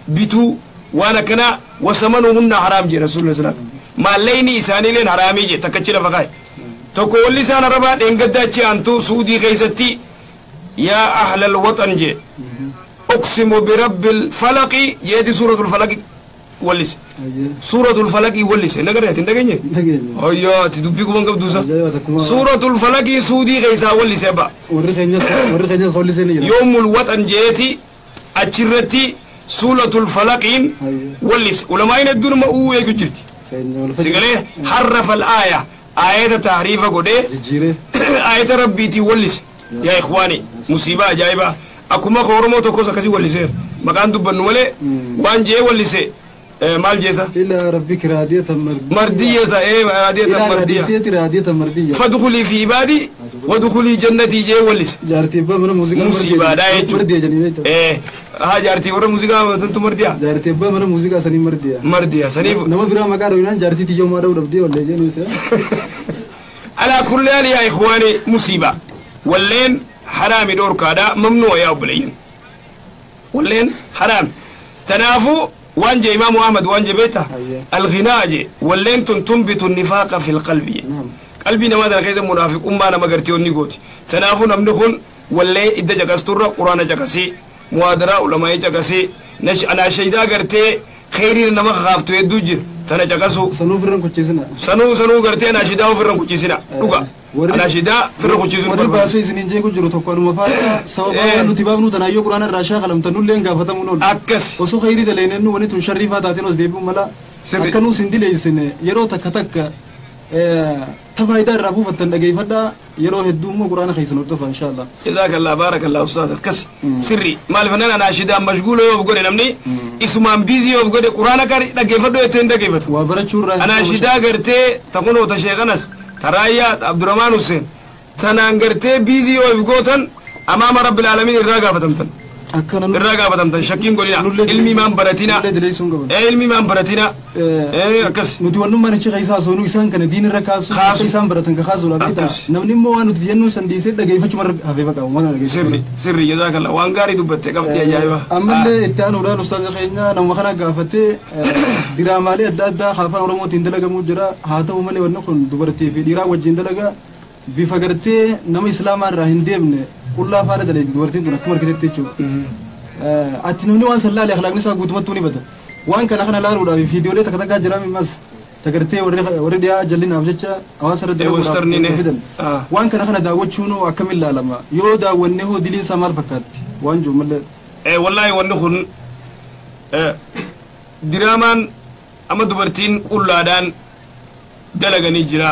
بيتو وانا كنا وسمنهن حرام جي رسول الله صلى الله عليه وسلم ما ليني إساني لين حرامي جي تكتشنا بقاي تقول لسان ربا إنقداتي أنتو سودي غيستي يا أهل الوطن جي أقسم برب الفلق يدي سورة الفلق wallise suuratul falaqii wallise nagarreeti hin dhageenye ayyaa ati dubbii kuban qabduusa suuratul falaqii suudii keessaa wallise abba warri keenyas wallisee ni jira yoomul waxan jeeti achirratti suuratul falaqiin wallise ulamaa'iin hedduun ma uu eegu jirti sigalee harrafa al-aaya aayata tahriifa godhee aayata rabbiitii wallise yaa ikhwaani musiibaa ajaa'ibaa akkuma oromoo tokkos akkasii walliseera maqaan dubbannu malee waan jee wallise maal jeesa ila rabbika raadiyatan mardiyata raadiyatan mardiya raadiyatan mardiya fadkhuli fi ibadi wadkhuli jannati jee wallise jaartii abbaa mana muuziqaa musiibaadha jechuudha haa jaartii warra muuziqaa tuntu mardiya jaartii abbaa mana muuziqaa sanii mardiya mardiya saniif nama biraa maqaa dhawinaan jaartii tiyyoo maa dha'uu dhabdee wallee jeenuu isa alaa kulli haal yaa ikhwaani musiiba walleen حرامي دور كذا ممنوع يا أبلين ولين حرام تنافو وانجي إمام أحمد وانجي بيته الغناء جي ولين تنبت النفاق في القلب قلبي نما ذا كذا منافق أمة أنا ما قرتيون نيجوتي تنافو نمنخون ولين إذا جكستورة قرآن جكسي معادرة علماء جكسي نش أنا شيء ذا قرتي خيري نما خافتو يدوجر تنا جكسو سنو فرن كوتشيسنا سنو قرتي أنا شيء ذا فرن كوتشيسنا لوكا أنا شيدا فرق جزء warri baasee isiniin jeeku jiru tokko anuma faata sababa waan nuti baafnu tanaayyoo quraana irraa shaakalamtan nullee hin gaafatamuun oolu akkas osoo khayrii daleenennu wani tun sharriifaa taateen os deebi'u mala akka nuus hin dileessine yeroo takka takka ta faayidaa irraa buufattan dhageeffadhaa yeroo hedduu immoo quraana keessan hordofa inshaallah jazakallah barakallah ustaaz akkas sirri maaliif nan anaa shidaan mashguula yoo of godhe namni isumaan biizii yoo of godhe quraana qari dhageeffadhu jettee hin dhageeffatu waa barachuu irraa anaa shidaa gartee takunoo ta sheekanas ترايا عبد الرحمن حسين تنانغرتي بيزي وفغوتن امام رب العالمين الرغا فتمتن الرغا فتمتن شكين قولنا علمي مان براتينا علمي مان براتينا اكس nuti wannummaan achi keessaa soonuu isaan kana diin irra kaasu isaan baratan ka kaasu laafita namni immoo waan nuti jennu san dhiisee dhageeffachuma hafee baqa waan dhageeffachuu sirri sirri jazakallah waan gaarii dubbatte qabxii ajaa'iba ammallee itti aanuudhaan ustaaza keenya nama kana gaafatee diraamaalee adda addaa afaan oromootiin dalagamuu jira haa ta'u malee wanni kun dubartii fi dhiiraa wajjin dalaga bifa gartee nama islaamaa irraa hin deemne qullaa faana dalayti dubartiin kun akkuma argitetti jechuudha. Ati namni waan san laale akhlaaqni isaa guutumattuu ni bada. Waan kana kana laaluudhaaf viidiyoolee takka takkaa jira mimas tagartee warri dhiyaa jallinaaf jecha hawaasa irra dalaguudhaaf fidan. Waan kana kana daawwachuun akkamiin laalama yoo daawwanne hoo diliin isaa maal fakkaatti waan jiru malee. Wallaahi wanni kun diraamaan amma dubartiin qullaadhaan dalaganii jira.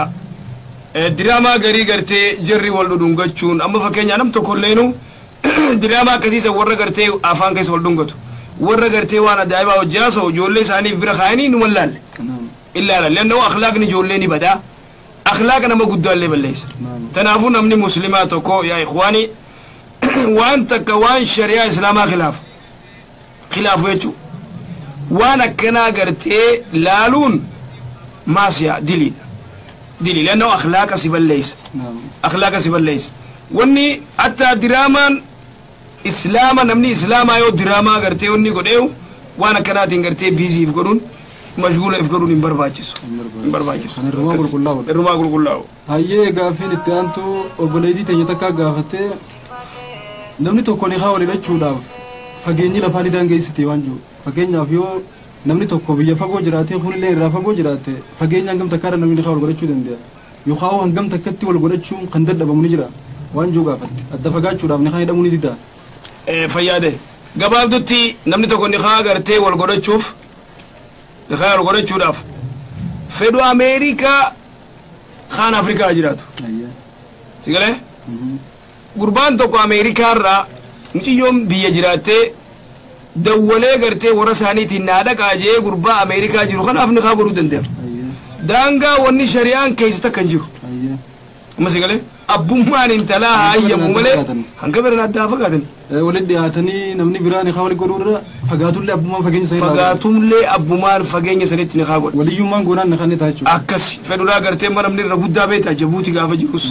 Diraamaa garii gartee jarri wal dhudhungachuun amma fakkeenyaa nam tokkolleenu diraamaa akkasiisa warra gartee afaan keessa wal dhungatu warra gartee waan ajaa'ibaa hojii haasa'u ijoollee isaaniif bira kaayanii nu wallaalle illaala leannoo akhlaaqni ijoollee ni badaa akhlaaqa nama guddaallee balleessa tanaafuu namni muslimaa tokko yaa ikhwaani waan takka waan shari'aa islaamaa khilaafu jechuu waan akkanaa gartee laaluun maasiyaa diliidha دليل لأنه أخلاق سبل ليس أخلاق سبل ليس وني حتى دراما إسلاما نمني إسلاما يو دراما قرتي وني قديو وأنا كناتين قرتي بيزي يفكرون مشغول يفكرون إمبرباجسو إمبرباجسو الرما قل كله هاي غافين التانتو وبليدي تنيتكا غافتي نمني توكوني خاولي بچودا فageenyi lafaa ni daangeessite waan jiru fakkeenyaaf yoo namni tokko biyya fagoo jiraate kunillee irraa fagoo jiraate fageenya hangam takkaarra namni ni wal godhachuu danda'a yookaan hangam takkatti wal godhachuun kan dadhabamu ni jira waan jiru gaafatte adda fagaachuudhaaf ni kan hidhamuu ni dida. Fayyaade gabaabdutti namni tokko ni haa gartee wal godhachuuf ni haa wal godhachuudhaaf fedhu Ameerikaa kaan Afrikaa jiraatu. Sigalee gurbaan tokko Ameerikaa irraa mucayyoon biyya jiraattee dawwalee gartee warra isaaniitiin naa dhaqaa jee gurbaa Ameerikaa jiru kanaaf ni haa godhuu danda'a. Daangaa wanni shari'aan keessa takka hin jiru. Amma sigalee abbummaan intalaa haayyamu malee hanga biraan addaa fagaatan. Walitti dhiyaatanii namni biraa ni haa wal godhuu irra fagaatullee abbummaan fageenya sanii. Fagaatullee abbummaan fageenya sanitti ni haa godhu. Waliyyummaan goonaan ni kan ta'a jechuudha. Akkas fedhuudhaa gartee mana namni irra guddaa beektaa Jabuuti gaafa jirus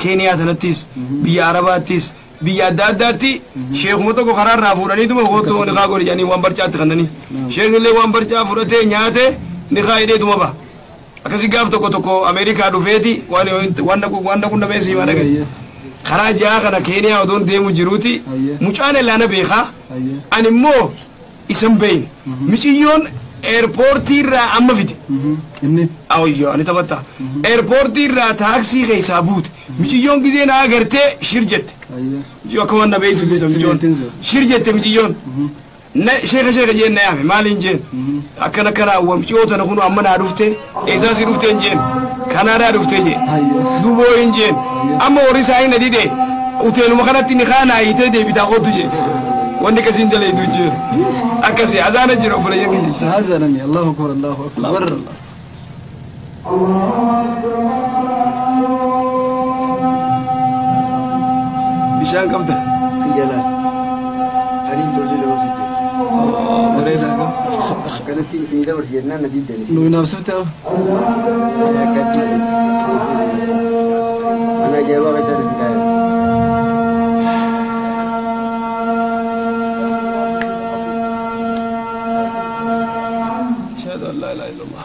Keeniyaa sanattis biyya Arabaattis biyya adda addaatti sheekuma tokko karaa irraa fuudhaniituma koottoo ni haa godhi jedhanii waan barcaatti kannanii. Sheeknillee waan barcaa fudhatee nyaate ni haa hidheetuma ba'a. Akkasii gaaf tokko tokko Ameerikaa dhufeeti waan qunnamee sii waan dhagaye. Karaa ja'a kana Keeniyaa odoon deemu jiruuti mucaan ellaana beekaa ani immoo isan beeyne miciyyoon Eerpoortii irraa amma fide. Inni. Awayyo ani taphatta. Eerpoortii irraa taaksii keessaa buute. Miciyyoon gizee na agartee shir jette. Miciyyoo akka waan na beeksiftu miciyyoon. Shir jette miciyyoon. Sheeka sheeka jeen na yaame maaliin jeen. Akkana akkana miciyyoo tana kun amma naa dhufte eessaa si dhufte hin jeen. Kanaadaa dhufte jeen. Duboo hin jeen. Amma warri isaa hin dide uteeluma kanatti ni kaanaa hiitee deebitaa kootu jeen. Wanni kasiin jala iddoo jiru. Akkasii azaana jira obboleeyyan keenya. Azaanani Allahu akbar Allahu akbar. Bishaan qabda. Jala. Hariin tolchee dabarsite. Akkanatti isinii dabarsi jennaan na diddani. Nu inaafsifte. Ana ajaa'ibaa keessa isin kaa'e. أشهد أن لا إله إلا الله.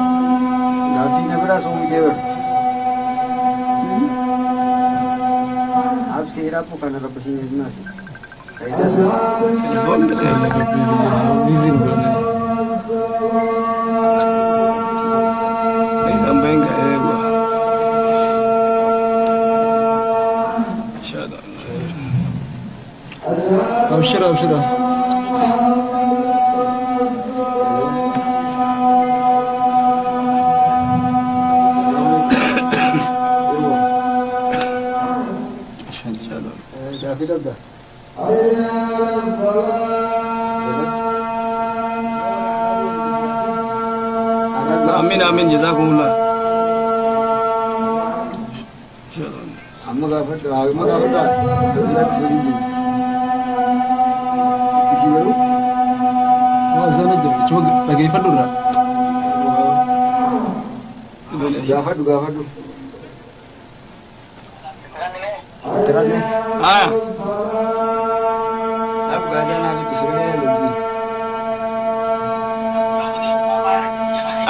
Gaaffii biraa soomuu jeebar. Absee raaphu kana rabbisiin hirmaase. أبشر أبشر. آمين آمين جزاكم الله. أما قافت أما قافت Gaafadhu gaafadhu. Haa.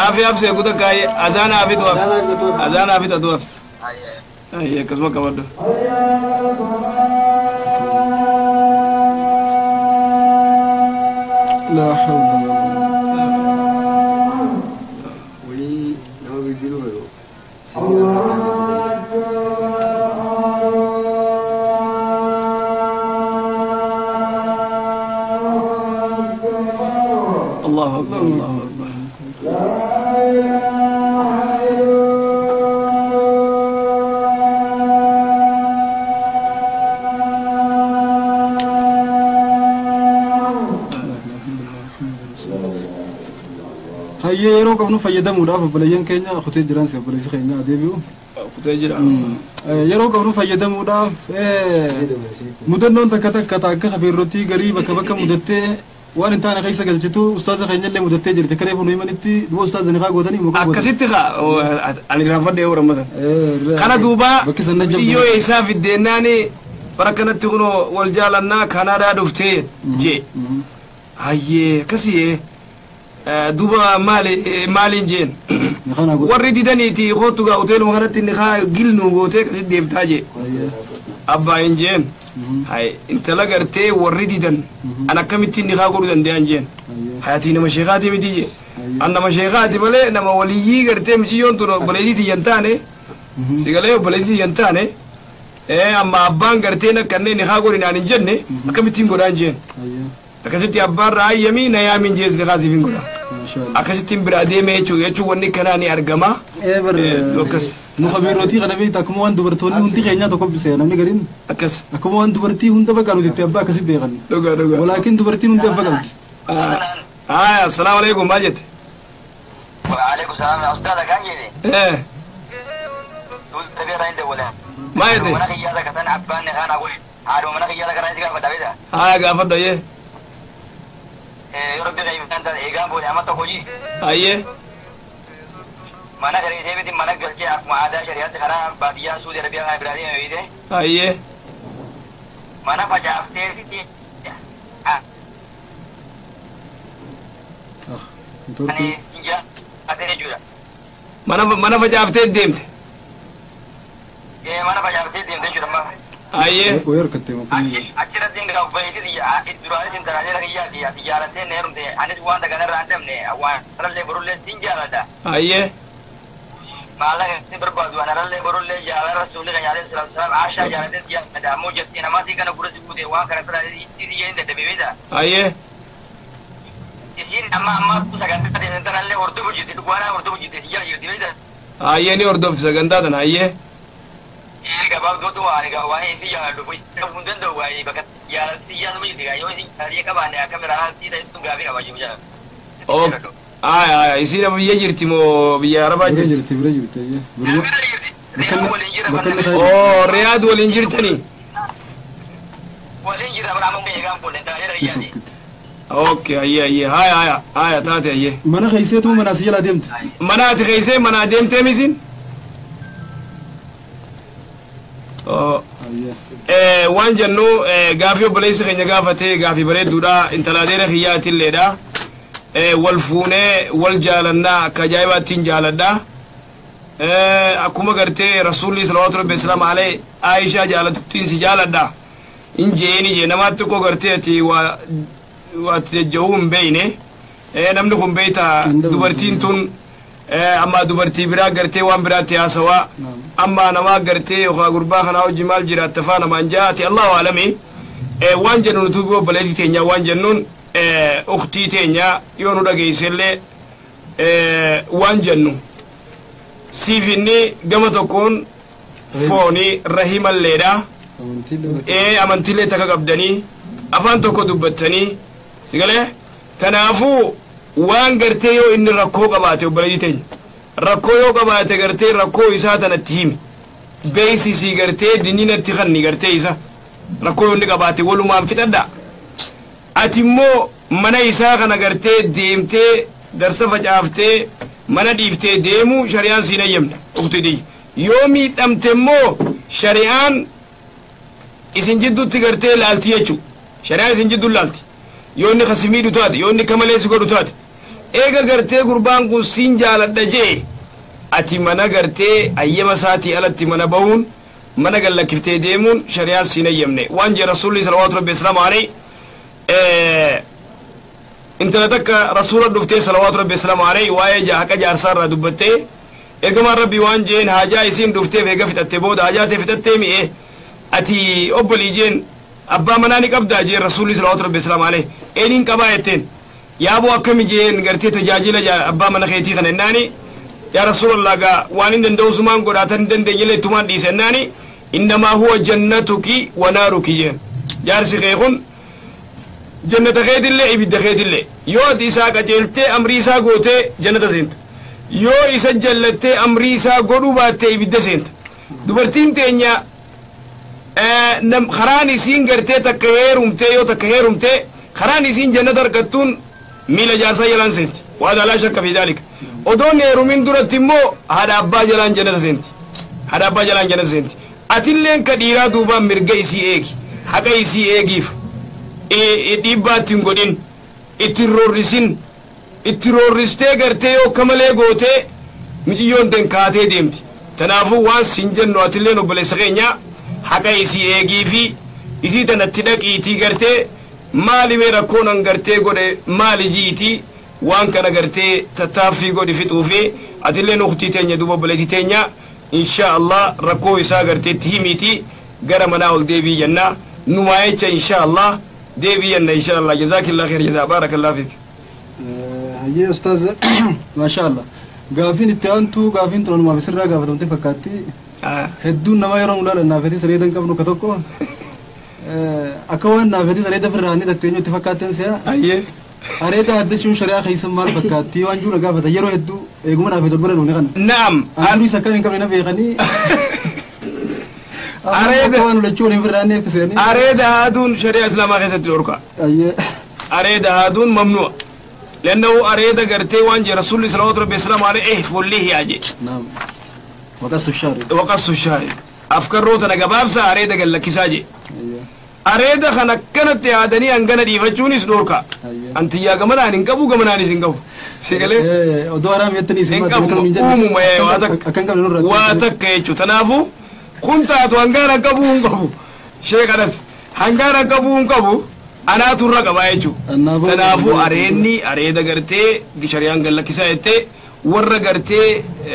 Afi absee kuta kaayee azaana afi tu abse. Azaana afi tu abse. Ayyee akkasuma qabadhu. لا حول ولا قوة. الله أكبر الله أكبر. Hayyee yeroo qabnu fayyadamuudhaaf obboleeyyan keenya kutee jiran si obboleessi keenya deebi'u. Kutee jira. Yeroo qabnu fayyadamuudhaaf mudannoon takka takka akka habeerrotii garii bakka bakka mudattee waan hin taane keessa galchitu ustaaza keenya illee mudattee jirti karee fuunu himanitti duba ustaaza ni kaa gootanii muka gootan. Akkasitti kaa ani raafadhe yoo rammatan. Kana duuba biyyoo isaa fiddeennaani bara kanatti kunoo wal jaalannaa Kanaadaa dhuftee jee. Hayyee akkasii duuba maaliin jeen warri didaniiti kootu gaa hoteeluma kanatti inni kaa gilnuu gootee akkasitti deemtaa jee abbaa hin jeen hay intala gartee warri didan an akkamitti inni kaa godhuu danda'an jeen hayatii nama sheekaati miti jee an nama sheekaati malee nama waliyyii gartee miciyyoon tun obboleettii tiyyan taane sigalee obboleettii tiyyan taane amma abbaan garteen akkannee ni kaa godhin aan hin jenne akkamittiin godhaan jeen akkasitti abbaan raayyamii na yaamin jees ni kaasiif hin godha. Akkasittiin biraa deemee jechuun wanni kanaa ni argama. Akkas. Nu habiirootii kana beektaa akkuma waan dubartoonni hundi keenyaa tokko bisee namni gariin. Akkas. Akkuma waan dubartii hunda bakka nuti itti abbaa akkasi beekan. Dhugaa dhugaa. Walaakin dubartiin hundi abbaa qabdi. Haa assalaamu alaikum maal jette? Waalaikum salaam ustaadha kan jedhe. Maal jette? Mana kiyyaata kasan abbaan ni kaana godhe. Haadhuma mana kiyyaata kasan si gaafadha beektaa? Haa gaafadha yee. Rabbi qayyimtaan taate eegaan boode amma tokko ji. Ayyee. Mana garee miti mana galchee akkuma aadaa shari'aatti karaa baadiyyaa Suudi Arabiyaa kana biraa deeme beekte. Ayyee. Mana facaaftee fiti. Ani inja atee jechuudha. Mana facaaftee deemte. Mana facaaftee deemte jechuudha amma. Ayyee. Wayii harkattee makkanii. Achirratti hin gaafbayeetis duraanis hin tajaajila kiyyaati ati jaalattee na heerumte anis waan takanarraa hin dhabne waan arallee borullee sin jaaladha. Ayyee. Maallaqa si barbaadu waan arallee borullee jaalala rasuulli kan yaalee salaam salaam aashaa jaalattee si jaaladha ammoo jettee namaatii kana gurra si guute waan kana bira itti jedhin dadhabee beekta. Ayyee. Isiin amma amma sagantaa deemtan tanallee hordofu jirti dhugaanaa hordofu jirti si jala jirti beekta. Ayyee ni hordofti sagantaa tana ayyee. Gabaabdootu waan waan isin jaaladhu hin danda'u waa'ee bakka jaalatti jaalatu jirti yoo isin jaalatee qabaanne akka miraa si ta'e sun gaafii qaba jiru jaalladhu. Aya aya isiin biyya jirti moo biyya Arabaa Bira jirti? jirti bira jirti ayyee. Bakka Oo Riyaad waliin jirtanii? Waliin jira bara amma eegaan kun tajaajila Ni kiyyaati. sokkite. Okay ayyee ayyee haya haya haya taate ayyee. Mana keesseetu manaa si jalaa deemte. Mana ati keessee mana deemtee misin? Oo. Ayyee. Waan jennu gaafii obboleessi keenya gaafatee gaafii bareedduudha intala adeera kiyyaatilleedha. Wal fuunee wal jaalannaa akka ajaa'ibaattiin jaaladha. Akkuma gartee rasuulli salawaatu rabbi islaam alee Aayishaa jaalatuttiin si jaaladha. In jeeni jee namaatti xiqqoo gartee ati waa ati jajja'uu hin beeyne. Namni kun beeyta dubartiin tun amma dubartii biraa gartee waan biraatti haasawaa. Amma namaa gartee yookaan gurbaa kanaa hojii maal jiraatta faa namaan jaati Allahu alami. Waan jennu nuti obboleettii teenya waan jennuun uktii teenya yoo nu dhageessellee waan jennu siif inni gama tokkoon foonii rahimalleedha. Amantiilee takka qabdanii afaan tokko dubbattanii sigalee tanaafuu waan gartee yoo inni rakkoo qabaate obboleettii teenya rakkoo yoo qabaate gartee rakkoo isaa tanatti himi beeksisii gartee dininatti kanni gartee isa rakkoo yoo inni qabaate walumaan fixadha. Ati immoo mana isaa kana gartee deemtee darsa facaaftee mana dhiiftee deemuu shari'aan siin eeyyamne uktidii yoo miidhamte immoo shari'aan isin jidduutti gartee laalti jechuu shari'aan isin jidduu laalti yoo inni kasi miidhu taate yoo inni kamalee si godhu taate eega gartee gurbaan kun siin jaaladha jee ati mana gartee ayyama isaatii alatti mana bahuun mana gallakkiftee deemuun shari'aan siin eeyyamne waan jee rasuulli salawaatu rabbi islaamu alayhi intala takka rasuula dhuftee salawaatu rabbi islaamu alayhi waa'ee haqa jaarsaa irraa dubbattee ergamaan rabbi waan jeen haajaa isiin dhufteef eega fixatte booda haajaa ta'e fixattee mi'e ati obbolii jeen abbaa manaa ni qabdaa jeen rasuulli salawaatu rabbi islaamu alayhi eeniin qabaa jetteen yaaboo akkami jeen gartee tajaajila abbaa mana keetii kana ennaani yaa rasuulallah gaa waan hin danda'u sumaan godhaatan hin dandeenye ittumaan dhiise ennaani innamaa huwa jannatuki wa naaruki jeen jaarsi kee kun jannata keetillee ibidda keetillee yoo ati isaa qajeeltee amrii isaa gootee jannata seenta yoo isa jallattee amrii isaa godhuu baattee ibidda seenta dubartiin teenya karaan isiin gartee takka heerumtee yoo takka heerumtee karaan isiin jannata argattuun miila jaarsaa jalaan seenti waa laa shakka fi daalika odoon heerumin duratti immoo haadha abbaa jalaan jannata seenti haadha abbaa jalaan jannata seenti atilleen ka dhiiraa duubaan mirga isii eegi haqa isii eegiif dhiibbaa ittiin godhin ittiin roorrisin itti roorristee gartee yoo akka malee gootee miciyyoon ten kaatee deemti tanaafuu waan sin jennu atilleen obboleessa keenya haqa isii eegii fi isii tanatti dhaqiitii gartee maali mee rakkoon an gartee godhe maali jiitii waan kana gartee tattaaffii godhi fixuu fi atilleen uktii teenya duuba obboleettii teenya insha Allah rakkoo isaa garteetti himiitii gara manaa ol deebii jenna numaa jecha insha Allah deebii jenna insha Allah jazaakillah khair jazaa baarakallah fiik. Hayyee ustaaz maasha Allah gaafiin itti aantu gaafiin tun onumaaf isirraa gaafatamte fakkaatti hedduun namaa yeroo mul'atan naafetii sareeda hin qabnu ka tokko akka waan naafetii sareeda firraanii tatteenyu itti fakkaatteen si'a. Hayyee. Areeda addachuun shari'aa keessa maal fakkaatti waan jiru gaafata yeroo hedduu eeguma naafet ol bira nuuni kana. Naam. Aduun isa kan hin qabne na beekanii. Areeda waan lachuu waliin firraanii eebbisanii. Areeda haaduun shari'aa islaamaa keessatti dhorka. Hayyee. Areeda haaduun mamnu'a. لأنه أريد قرتي وانجي رسول الله صلى الله عليه وسلم عليه إيه فوليه يا نعم وقص الشارب وقص الشارب أفكار روتنا قبابسا أريد قال لك ساجي أريد خنا كانت يا دني أنغنا دي فجوني سدوركا أنت يا كمان إنكبو كمان إنكبو سيقولي ودورام يتني سيما إنكبو ما واتك واتك كيتشو تنافو كنت أتوانغانا كبو إنكبو Sheekanas hangaan akka bu'uun qabu anaatu irra qabaa jechuudha. Kanaafuu areenni areeda gartee shariyaan gallakkisaa jettee warra gartee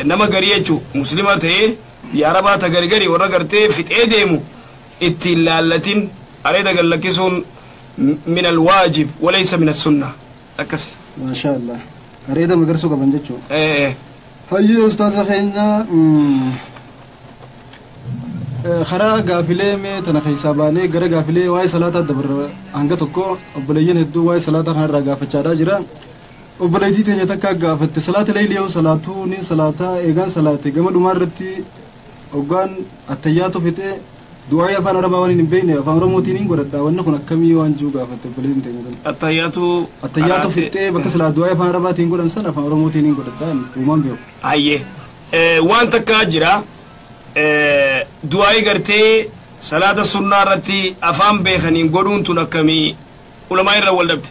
nama garii jechuudha muslima ta'ee biyya arabaa ta gari gari warra gartee fixee deemu ittiin laallatin areeda gallakkisuun min alwaajib walaysa min assunna akkas. Maasha Allah. Areeda magarsuu qaban jechuudha. Hayyee ustaaza keenya karaa gaafilee mee tana keessaa baanee gara gaafilee waa'ee salaataa dabarra hanga tokko obboleeyyan hedduu waa'ee salaataa kanarraa gaafachaadhaa jira. Obboleettii teenya takka gaafatte salaata leeyli yoo salaatuu ni salaataa eegaan salaate gama dhumaa irratti hoggaan attayyaatu fixee du'aa afaan arabaa waan hin beekne afaan oromootiin hin godhadha wanni kun akkamii waan jiru gaafatte obboleettiin teenya tana. Attayyaatu fixee bakka silaa du'aa afaan arabaatiin godhan sana afaan oromootiin hin godhadha uumaan beeku. Hayyee waan takka jira. Du'aa gartee salaata sunnaa irratti afaan beekaniin godhuun tun akkamii ulamaa irra wal dhabde.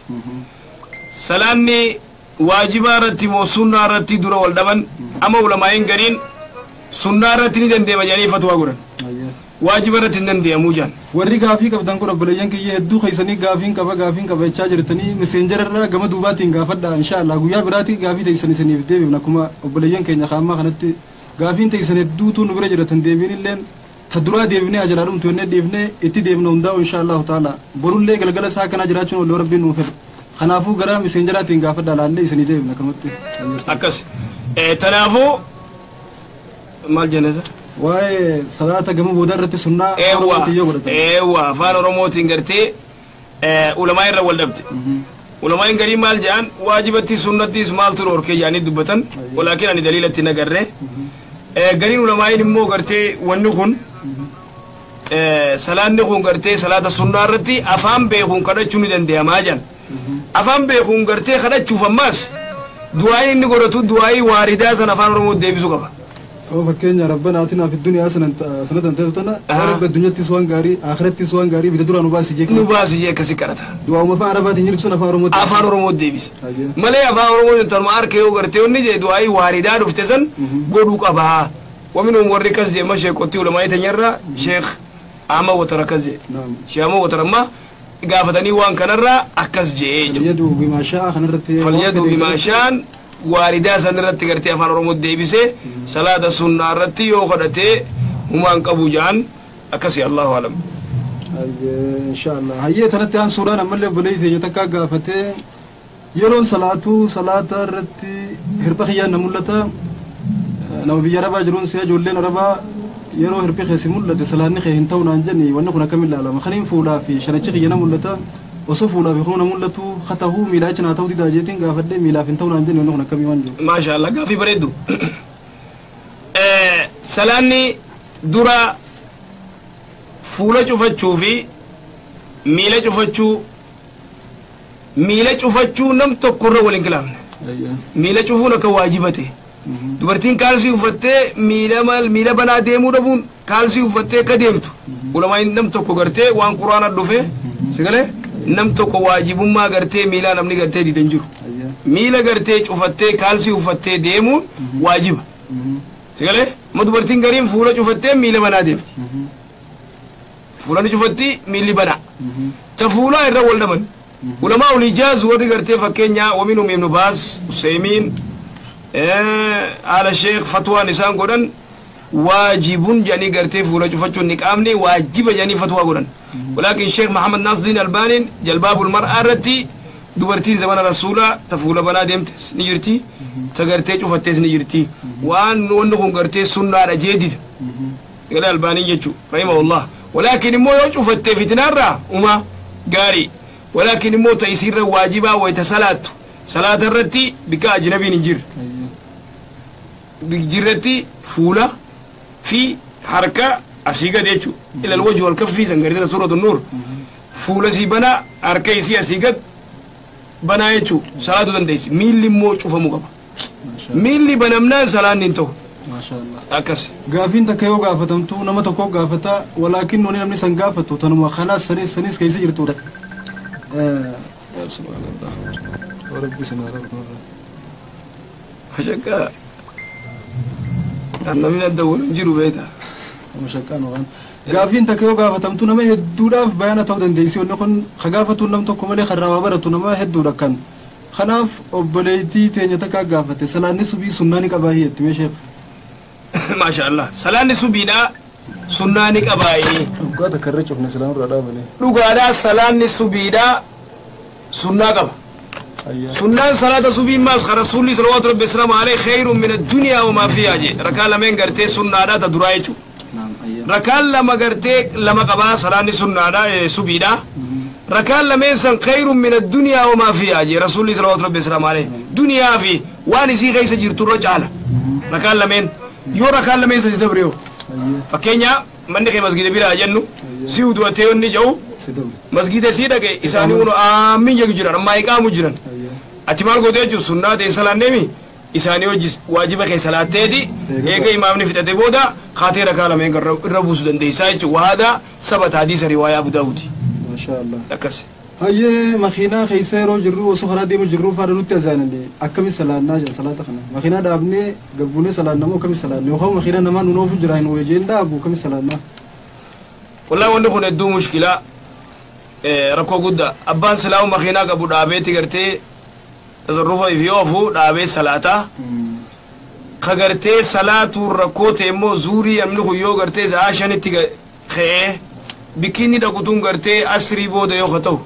Salaanni waajibaa irratti moo sunnaa irratti dura wal dhaban amma ulamaa'iin gariin sunnaa irratti ni dandeema jedhanii fatwaa godhan. Waajiba irratti hin dandeemuu jedhan. Warri gaafii qabdan kun obboleeyyan kiyya hedduu keessanii gaafiin qaba jechaa jirtanii meseenjara irra gama duubaatiin gaafadha inshaallah guyyaa biraatii gaafii teessan isiniif deebifna akkuma obboleeyyan keenya kaammaa kanatti gaafiin teessan hedduutu nu bira jiratan deebiin illeen ta duraa deebinee ajalaa dhumtu jennee dhiifnee itti deebina hundaa'u inshaallahu taala borullee galgala isaa akkanaa jiraachuun olloo rabbiin nuu fedha. Kanaafuu gara meseenjaraatiin gaafadha laallee isinii deebifna akkanumatti. Akkas. Kanaafuu maal jennesa? Waa'ee salaata gama boodaa irratti sunnaa Oromootiin yoo godhatan. Eewwa afaan Oromootiin gartee ulamaa irra wal dhabde. Ulamaan garii maal jedhan waajibatti sunnattis maaltu dhorkee jedhanii dubbatan walaakin ani daliilatti nagarree. Gariin ulamaa'iin immoo gartee wanni kun salaanni kun gartee salaata sunnaa irratti afaan beekuun kadhachuu ni dandeemaa jedhan. Afaan beekuun gartee kadhachuuf ammaas du'aayi inni godhatu du'aayii waaridaa sana afaan Oromoo deebisuu qaba. Fakkeenya rabbana atinaa fi duniyaa sanatan ta'e tana rabbi addunyaattis waan gaarii akhirattis waan gaarii bida duraa nu baasi jee. Nu baasi jee akkasi kadhata. Du'aa'uma afaan arabaatiin jirtu sun afaan Oromootti. Afaan Oromoo deebisa. Malee afaan Oromoo tanuma harka yoo gartee onni jee du'aayii waaridaa dhufte san godhuu qabaa. Waminum warri kas jee ma sheekottii ulamaa'ii tanyarraa sheek Ahmad Watar akkas jee. Sheek Ahmad Watar amma gaafatanii waan kanarraa akkas jee jechuudha. Falyaduu bimaa sha'a kanarratti. Falyaduu bimaa sha'an waaridaa san irratti gartee afaan Oromoo deebisee salaata sunnaa irratti yoo kadhatee humaan qabu jedhan akkasii Allahu alam. Inshaallah. Hayyee tanatti aan suuraan ammallee obboleessi keenya takka gaafatee yeroon salaatuu salaata irratti hirba kiyyaan na mul'ata nama biyya arabaa jiruun si'a ijoolleen arabaa yeroo hirbi keessi mul'ate salaanni kee hin ta'u naan jenni wanni kun akkamiin ilaalama kaniin fuulaa fi shanachi kiyya na mul'ata osoo fuulaa fi kun na mul'atu katahuu miilaa cinaa ta'uu didaa jeetiin gaafadhee miilaaf hin ta'u naan jenni wanni kun akkamii waan jiru. Maasha Allah gaafii bareeddu. Salaanni dura fuula cufachuu fi miila cufachuu nam tokkorra waliin kilaafne. Miila cufuun akka waajibate. Dubartiin kaalsii uffattee miila banaa deemuu dhabuun kaalsii uffattee akka deemtu. Ulamaan nam tokko gartee waan quraana dhufe sigalee nam tokko waajibummaa gartee miilaa namni gartee didan jiru. Miila gartee cufattee kaalsii uffattee deemuun waajiba. Sigalee ma dubartiin gariin fuula cufattee miila banaa deemti. Fuula ni cufatti miilli banaa. Ta fuulaa irra wal dhaban. Ulamaa ol ijaazu warri gartee fakkeenyaa waminhum Ibnu Baaz, Useymiin, ala sheekh fatwaan isaan godhan waajibun jedhanii gartee fuula cufachuun niqaabni waajiba jedhanii fatwaa godhan. Walaakin sheekh Mahamad Naasdiin Albaaniin jalbaabul mar'aa irratti dubartiin zamana rasuulaa ta fuula banaa deemtes ni jirti ta gartee cufattees ni jirti waan wanni kun gartee sunnaadha jee dida. Galee Albaaniin jechuu rahimahullah. Walaakin immoo yoo cufattee fitinaarraa uma gaarii. Walaakin immoo ta isiirra waajibaa wayita salaattu salaata irratti bika ajnabiin hin jirre. Jirratti fuula fi harka asii gad jechuudha. Ilal wajhu wal kaffi san gartee suuratu nuur. Fuula sii banaa harka isii asii gad banaa jechuudha. Salaatu dandeessi. Miilli immoo cufamuu qaba. Miilli banamnaan salaanni hin ta'u. Akkas. Gaafiin takka yoo gaafatamtu nama tokko gaafata walaakin wanni namni san gaafatu tanuma khalaas sanis sanis keessa jirtudha. Subhanallah. Rabbi sana rabbi. Mashakka. Namni adda waliin jiru beekta. Mashakkaan waan. Gaafiin takka yoo gaafatamtu nama hedduudhaaf bayaana ta'uu dandeessi. Wanni kun ka gaafatu nam tokko malee kan raawaa baratu nama hedduudha kan. Kanaaf obboleettii teenya takka gaafate, salaanni subii sunnaa ni qabaa jetti mee sheekh. Maasha Allah, salaanni subiidha sunnaa ni qabaayee. Dhugaa takka irra cufne silaan irraa dhaabane. Dhugaadhaa, salaanni subiidha sunnaa qaba. Sunnaan salaata subii maas ka rasuulli salawaatu rabbi wasalaamu alayhi khayrun min addunyaa wamaa fiihaa jee. Rakaa lameen gartee sunnaadha ta duraa jechuu. Rakaan lama gartee lama qabaa salaanni sunnaadha subiidha. Rakaan lameen san khayrun min addunyaa wamaa fiihaa jee rasuulli salawaatu rabbi wasalaamu alayhi. Duniyaa fi waan isii keessa jirturra caala rakaan lameen. Yoo rakaan lameen san si dabre yoo, fakkeenya manni kee masgida biraa jennu, si udu'atee inni jedhu masgida sii dhaqe, isaanii unu aamin jedhu jiran, ammaa iqaamu jiran, achi maal goote jechuun sunnaa ta'e salaanneemi isaanii hojii waajiba kee salaatteeti, eega imaamni fixate booda kaatee rakaa lameen irra buusuu dandeessaa jechuun. Waada sabata hadiisa riwaayaa Abu Daawudi. Maasha Allah. Akkas. Hayyee, makiinaa keessa yeroo jirru, osoo karaa deemu jirru faana nutti azaananii akkami salaannaa jira salaata kana? Makiinaa dhaabnee gabbuunee salaanna moo akkami salaanna? Yookaan makiinaa namaa nuun oofu jira hin wajjin dhaabu, akkami salaannaa? Wallahi wanni kun hedduu mushkilaa, rakkoo guddaa. Abbaan silaamu makiinaa qabu dhaabeetti gartee tasarrufa fi oofu dhaabee salaataa. Ka gartee salaatuun rakkoo ta'e immoo zuurii namni kun yoo gartee sa'aa 5tti ka'ee bikkinni dhaqutuun gartee asrii booda yoo ka ta'u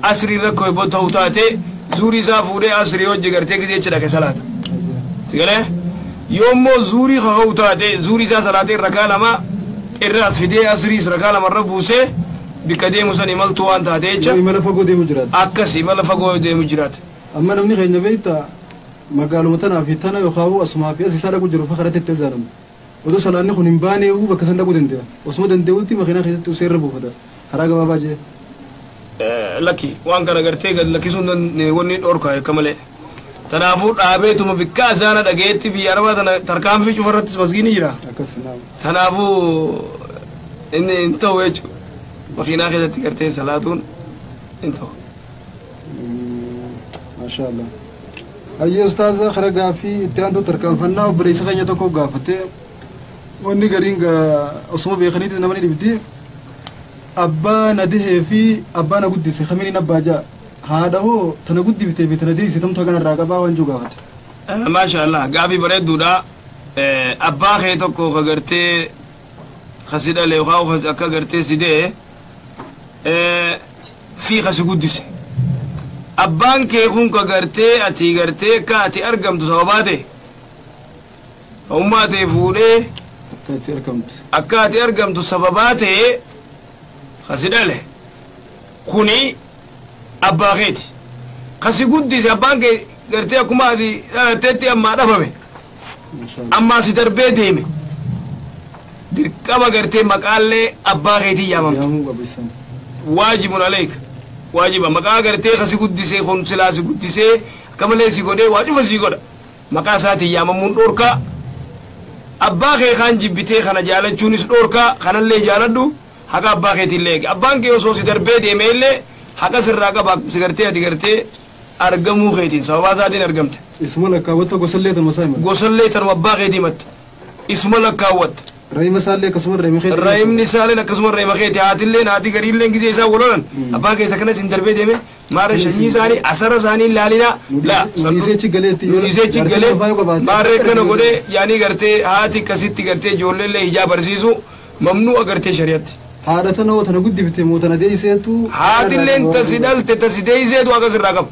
asrii rakkoo booda ta'u taate, zuurii isaa fuudhee asrii hojii gartee gisee achi dhaqe salaata. Sigalee yoo immoo zuurii ka ka'u taate, zuurii isaa salaatee rakaa lama irra as fidee asriis rakaa lama irra buusee bikka deemu san imaltuu waan taate jecha. Yoo imala fagoo deemu jiraata. Akkas, imala fagoo deemu jiraata. Amma namni keenya beektaa magaaluma tanaa fi tana yookaan asumaa fi as isaa dhaqu jiru fa karatti itti azaanamu. Odoo salaanni kun hin baane bakka san dhaquu danda'a. Osuma danda'utti makiinaa keessatti usee irra buufata. Karaa gabaabaa jee. Lakki, waan kana gartee gad lakkisuun wanni dhorkaa akka malee. Tanaafuu dhaabeetuma bikka azaana dhageetti biyya arabaa tana tarkaanfii cufarrattis masgiini jira. Akkas naam. Tanaafuu inni hin ta'u jechuudha. Makiinaa keessatti gartee salaatuun hin ta'u. Maasha Allah. Hayyee ustaaza, kara gaafii itti aantu tarkaanfannaa. Obboleessa keenya tokko gaafate, wanni gariin osuma beekaniitis namni dhibdi, abbaa na dahee fi abbaa na guddise kamiin abbaa ja'a? Haadha hoo tana guddiftee fi tana deessite tamtu hagana irraa qabaa waan jiru gaafate. Maasha Allah, gaafii bareedduudha. Abbaa kee tokko ka gartee kasi dhale yookaan akka gartee si dee fi kasi guddise. Abbaan kee kun ka gartee ati gartee akka ati argamtu sababaa ta'e. Ummaa ta'e fuudhee Akka itti argamtu. Akka ati argamtu sababaa ta'e kasi dhale kuni abbaa keeti. Kasi guddise abbaan kee gartee akkuma ati dhalatteetti ammaa dhabame. Maasha Allah. Ammaa si darbee deeme, dirqama gartee maqaallee abbaa keetii yaamamta. Yaamuu qaba isaan. Waajibun aleyka, waajiba maqaa gartee kasi guddisee kun silaa si guddisee akka malee si godhee waa cufa si godha, maqaa isaatiin yaamamuun dhorkaa. Abbaa kee kaan jibbitee kana jaalachuunis dhorkaa. Kanallee jaaladhu, haqa abbaa keetiillee eege. Abbaan kee osoo si darbee deeme illee haqa sirraa qaba. Si gartee ati gartee argamuu keetiin sababaa isaatiin argamte. Isuma lakkaawwatta, gosallee tanuma isaa himata. Gosallee tanuma abbaa keetii himatta, isuma lakkaawwatta. Rahima isaallee akkasuma rahima keetii. Rahimni isaalleen akkasuma rahima keeti. Haatilleen haati gariilleen gisee isaa walolan abbaa keessa kanas hin darbee deeme maarra sanyii isaanii asara isaanii ilaalinaa la. Dhiisee achi galeetti. Dhiisee achi galee maarree kana godhee yaanii gartee haati akkasitti gartee ijoolleellee hijaa barsiisu mamnuu agartee shari'atti. Haadha tana hoo tana guddifte moo tana deessiseetu? Haatilleen tasi dhalte tasi deessiseetu haqa sirraa qaba.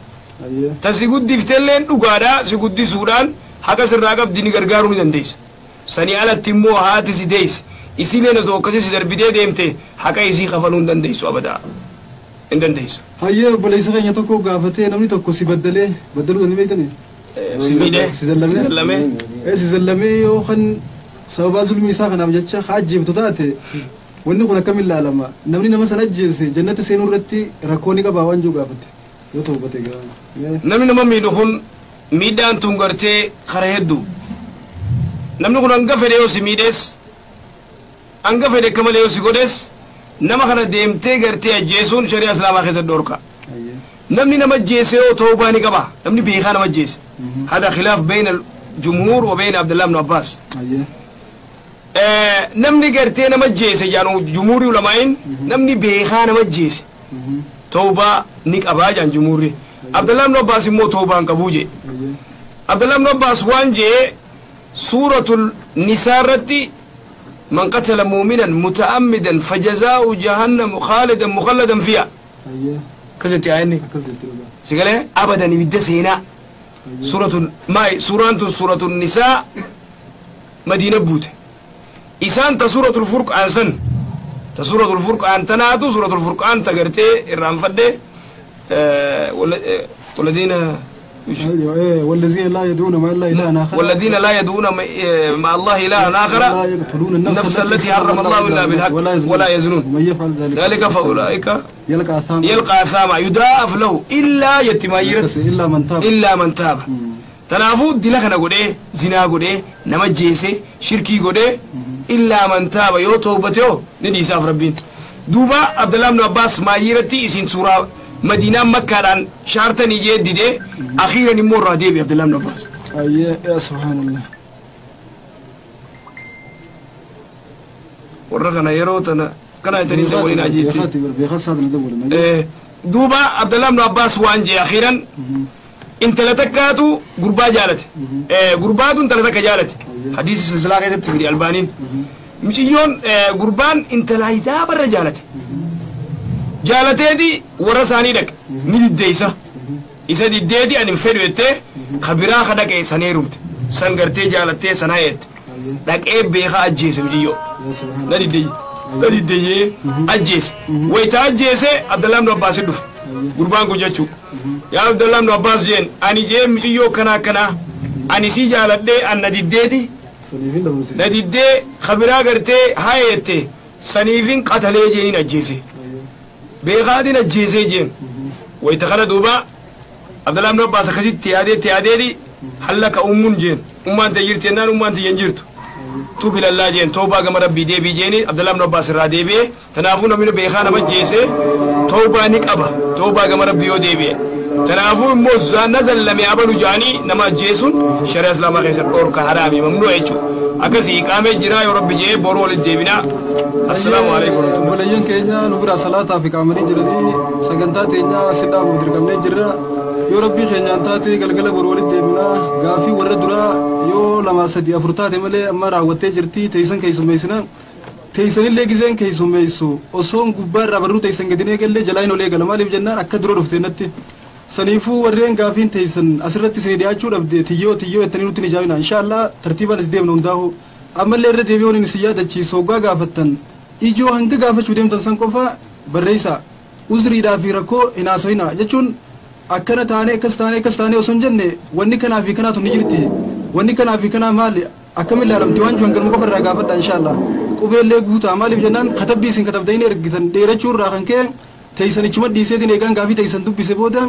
Tasi guddiftelleen dhugaadhaa, si guddisuudhaan haqa sirraa qabdi, ni gargaaruu ni dandeessa. Sanii alatti immoo haati si deesse isiileen otoo akkasii si darbitee deemte haqa isii kafaluu hin dandeessu, abadaa hin dandeessu. Hayyee, obboleessa keenya tokko gaafatee, namni tokko si baddalee, baddaluu ni beektanii? Si miidhee. Si zallamee? Si zallamee. Si zallamee yookaan sababaa zulmii isaa kanaaf jecha haa ajjeeftu taate, wanni kun akkamiin ilaalama? Namni nama sana ajjeese jannata seenuu irratti rakkoo ni qabaa waan jiru gaafate, yoo ta'u bate gaa. Namni nama miidhu kun miidhaan tun gartee kara hedduu. Namni kun hanga fedhe yoo si miidhees, hanga fedhe akka malee yoo si godhes, nama kana deemtee gartee ajjeesuun shari'a islaamaa keessatti dhorka. Namni nama ajjeese yoo tawbaa ni qaba, namni beekaa nama ajjeese. هذا خلاف بين الجمهور وبين عبد الله بن عباس. Namni gartee nama jeese jaanu jumhuurii ulamaayin namni beekaa nama jeese tawbaa ni qabaa jaan jumhuurri. Abdullah ibn Abbas immoo tawbaa hin qabuu jee. Abdullah ibn Abbas waan jee suuratul nisaa irratti man qatala muuminan muta'ammidan fajazaa'u jahannamu khaalidan mukhalladan fiha. Akkasitti aayanni. Sigalee abadan ibidda seenaa. Suuratul maay suuraan tun suuratul nisaa Madiina buute. Isaan ta suuratul furqaan san ta suuratul furqaan tanaatu suuratul furqaan ta gartee irraanfadhe والذين والذين لا يدعون مع الله إلها آخر والذين لا يدعون مع الله إلها آخر لا يقتلون النفس التي حرم الله إلا بالحق ولا يزنون ومن يفعل ذلك فأولئك يلقى أثاما يضاعف له إلا يتمايرت إلا من تاب إلا من تاب. تنافو دلخنا قده زنا قده نمجيسه شركي قده إلا من تاب يو توبته ندي ساف ربين. دوبا عبد الله بن عباس ما يرتي إسين سورة مدينة مكة شارتني جديد دي أخيرا يمر هدي عبد الله بن عباس. يا سبحان الله. ورغنا يروتنا كان يتني دولين أجيتي. دوبا عبد الله بن عباس وانجي أخيرا انت لتكاتو غربا جالت غرباتو انت لتك جالت حديث سلسلة كتبت في الألبانين مشيون غربان انت لا يتابر جالت جالتي دي ورساني لك ندي إسا دي دي أن فدوته خبرا خدك سنيرمت سنغرتي جالتي سنايت لك إيه بيخا أجيس مجيو ندي دي أجيس ويتا أجيس عبد الله بن عباس دف غربان كو جاتشو يا عبد الله بن عباس جين أني جين مجيو كنا كنا أني سي جالتي أن ندي دي ندي دي خبرا غرتي هايتي سنيفين قتلي جينين أجيسي بيغادين أجيسي جين ويتخلى دوبا عبد الله بن عباس خزيت تيادي تيادي هلك أمون جين أمان تجيرتي نان أمان تجيرتو توب إلى الله جين توبة كما ربي دي بي جيني عبد الله بن عباس رادي بي تنافون من بيخانا مجيسي توبة نك أبا توبة كما ربي يودي بي تنافون موزا نزل لم يعبدوا جاني نما جيسون شرع إسلام خيسر أورك حرامي ممنوع يجو أكسي إقامة جرا يا ربي جي برو للديبنا. السلام عليكم ورحمة الله. ولين كينيا نبرا صلاة في كامري جري سجنتا تينيا سيدا مدركمني جرا يا ربي خينيا تاتي قلقلة برو للديبنا غافي وردرا يو لما سدي أفرطات ملي أما راوتي جرتي تيسن كيسو ميسنا تيسن اللي جزين كيسو ميسو أصون جبار ربرو تيسن قدني قال لي جلاين ولا قال مالي بجنان أكدرو رفتنتي سنيفو ورين غافين تيسن أسرت سني دياتشو ربدي تيو تيو التنين تني إن شاء الله ترتيبا نديم نونداهو أما اللي رد يبيون نسيادة شيء سوقا غافتن إيجو هنگ غافة شو ديم تنسان كوفا بريسا وزري دا في ركو إناسوينا جتون أكنا تاني كستاني كستاني وسنجنة وني كنا في كنا تنجرتي وني كنا في كنا مالي أكمل لهم توان جوان كرمكو فرا غافت إن شاء الله قبل لي غوتا مالي بجنان خطب بيسن خطب دين رجتن ديرة شور راخن كه تيسن إچمت ديسة دين إيجان غافي تيسن دب بيسبودا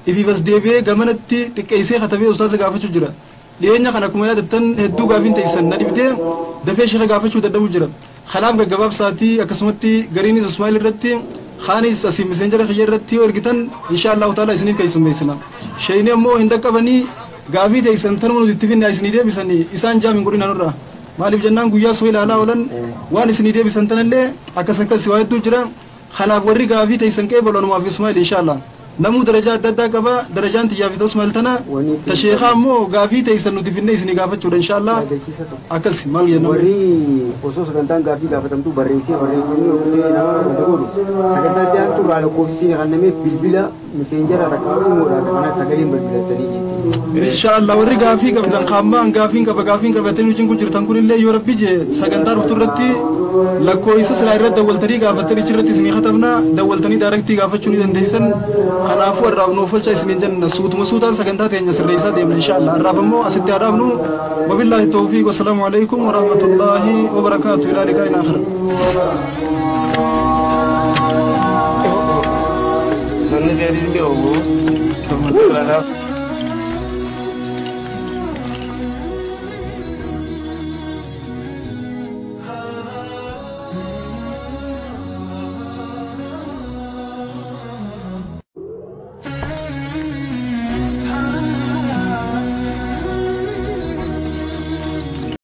إبي بس ديبي جمانتي تكيسة خطبي أستاذ غافة شو جرا لأن خنا كم يا دتن هدو غافين تيسن ندي بدي دفع شيخ غافة شو تدبو جرا خلاف جواب ساتي أكسمتي غريني إسماعيل رتي خاني أسي مسنجر خير رتي ورجتن إن شاء الله تعالى إسنين كيسون بيسنا شيء مو عندك بني غافي تيسن تنمو تتفين إسنين دي بيسني إسان جامين قرين نورا مالي بجنان قويا سويل على ولن وان إسنين دي بيسنتن اللي أكسكت سوايت جرا خلاف وري غافي تيسن كي بلون ما في إسماعيل إن شاء الله نمو درجات دادا كبا درجات تجافي دوس مالتنا تشيخا مو غافي تيسن نتفين إسنين غافة شو إن شاء الله أكس مال ينو وري خصوصا كنتان غافي غافة تمتو بريسي بريسي سكتان تيان تو رالو كوفسي غنمي بالبلا مسنجر ركاوي مورا أنا سكرين بالبلا تريجي إن شاء الله وري غافي كبدن خامان غافين كبا غافين كبا تنو جنكو جرتان كل اللي يوربي جي سكنتار وترتي لكويس سلايرة دولتني غافتني شرتي سني ختمنا دولتني داركتي غافة شوني دنديسن خلافو الراب نوفل شاي سنين جن سوت مسوتان سكنتا تين سريسا ديم إن شاء الله الراب مو أستي الراب وبالله التوفيق والسلام عليكم ورحمة الله وبركاته إلى لقاء آخر. من